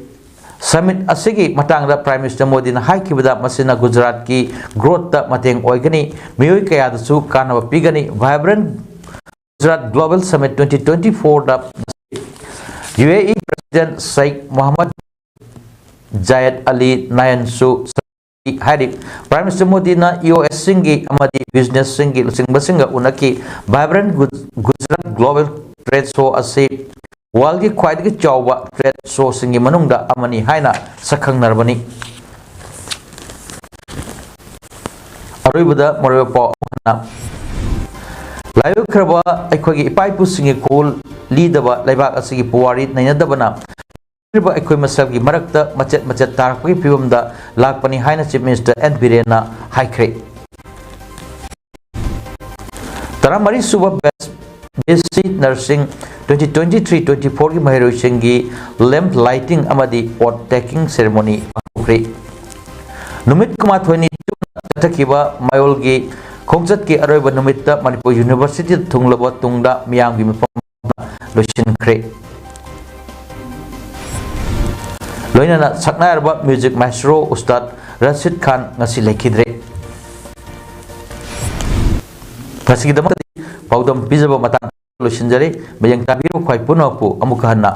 Summit ꯑꯁꯤꯒꯤ ꯃꯇꯥꯡꯗ ꯄ꯭ꯔꯥꯏꯝ ꯃꯤꯅꯤꯁꯇꯔ ꯃꯣꯗꯤꯅ ꯍꯥꯏꯈꯤꯕꯗ, ꯃꯁꯤꯅ ꯒꯨꯖꯔꯥꯠꯀꯤ growth ꯇ ꯃꯇꯦꯡ ꯑꯣꯏꯒꯅꯤ, ꯃꯤꯑꯣꯏ ꯀꯌꯥꯗꯁꯨ ꯀꯥꯟꯅꯕ ꯄꯤꯒꯅꯤ꯫ Vibrant Gujarat Global Summit twenty twenty-four the U A E President Sheikh Mohammed Zayed Al Nahyan ꯁꯨ ꯍꯥꯏꯔꯤ꯫ ꯄ꯭ꯔꯥꯏꯝ ꯃꯤꯅꯤꯁꯇꯔ ꯃꯣꯗꯤꯅ ꯏ ꯑꯣ ꯑꯦꯁꯁꯤꯡꯒꯤ ꯑꯃꯗꯤ ꯕꯤꯖꯤꯅꯦꯁꯁꯤꯡꯒꯤ ꯂꯨꯆꯤꯡꯕꯁꯤꯡꯒ ꯎꯅꯈꯤ꯫ Vibrant Gu-, Gujarat Global Trade Show ꯑꯁꯤ ꯋꯥꯔꯜꯒꯤ ꯈ꯭ꯋꯥꯏꯗꯒꯤ ꯆꯥꯎꯕ ꯇ꯭ꯔꯦꯗ ꯁꯣꯁꯤꯡꯒꯤ ꯃꯅꯨꯡꯗ ꯑꯃꯅꯤ ꯍꯥꯏꯅ ꯁꯛꯈꯪꯅꯔꯕꯅꯤ꯫ ꯑꯔꯣꯏꯕꯗ ꯃꯔꯨꯑꯣꯏꯕ ꯄꯥꯎ ꯑꯃꯅ, ꯂꯥꯏꯑꯣꯏꯈ꯭ꯔꯕ ꯑꯩꯈꯣꯏꯒꯤ ꯏꯄꯥ ꯏꯄꯨꯁꯤꯡꯒꯤ ꯈꯨꯜ ꯂꯤꯗꯕ ꯂꯩꯕꯥꯛ ꯑꯁꯤꯒꯤ ꯄꯨꯋꯥꯔꯤ ꯅꯩꯅꯗꯕꯅ ꯍꯥꯏꯔꯤꯕ ꯑꯩꯈꯣꯏ ꯃꯁꯦꯜꯒꯤ ꯃꯔꯛꯇ ꯃꯆꯦꯠ ꯃꯆꯦꯠ ꯇꯥꯔꯛꯄꯒꯤ ꯐꯤꯕꯝꯗ ꯂꯥꯛꯄꯅꯤ ꯍꯥꯏꯅ Chief Minister ꯑꯦꯟ ꯕꯤꯔꯦꯟꯅ ꯍꯥꯏꯈ꯭ꯔꯦ꯫ ꯇꯔꯥꯃꯔꯤ ꯁꯨꯕ batch B S C Nursing twenty twenty three twenty ꯐꯣꯔꯒꯤ ꯃꯍꯩꯔꯣꯏꯁꯤꯡꯒꯤ lamp lighting ꯑꯃꯗꯤ oath taking ceremony ꯄꯥꯡꯊꯣꯛꯈ꯭ꯔꯦ꯫ ꯅꯨꯃꯤꯠ ꯀꯨꯟꯃꯥꯊꯣꯏꯅꯤ ꯆꯨꯞꯅ ꯆꯠꯊꯈꯤꯕ ꯃꯌꯣꯜꯒꯤ ꯈꯣꯡꯆꯠꯀꯤ ꯑꯔꯣꯏꯕ ꯅꯨꯃꯤꯠꯇ ꯃꯅꯤꯄꯨꯔ ꯌꯨꯅꯤꯚꯔꯁꯤꯇꯤꯗ ꯊꯨꯡꯂꯕ ꯇꯨꯡꯗ ꯃꯤꯌꯥꯝꯒꯤ ꯃꯤꯐꯝ ꯂꯣꯏꯁꯤꯟꯈ꯭ꯔꯦ꯫ ꯂꯣꯏꯅꯅ ꯁꯛꯅꯥꯏꯔꯕ music maestro ꯎꯁꯇꯥꯗ ꯔꯁꯤꯗ ꯈꯥꯟ ꯉꯁꯤ ꯂꯩꯈꯤꯗ꯭ꯔꯦ꯫ ꯉꯁꯤꯒꯤꯗꯃꯛꯇꯗꯤ ꯄꯥꯎꯗꯝ ꯄꯤꯖꯕ ꯃꯇꯥꯡ ꯂꯣꯏꯁꯤꯟꯖꯔꯦ꯫ ꯃꯌꯦꯡ ꯇꯥꯕꯤꯔꯤꯕ ꯈ꯭ꯋꯥꯏ ꯄꯨꯝꯅꯃꯛꯄꯨ ꯑꯃꯨꯛꯀ ꯍꯟꯅ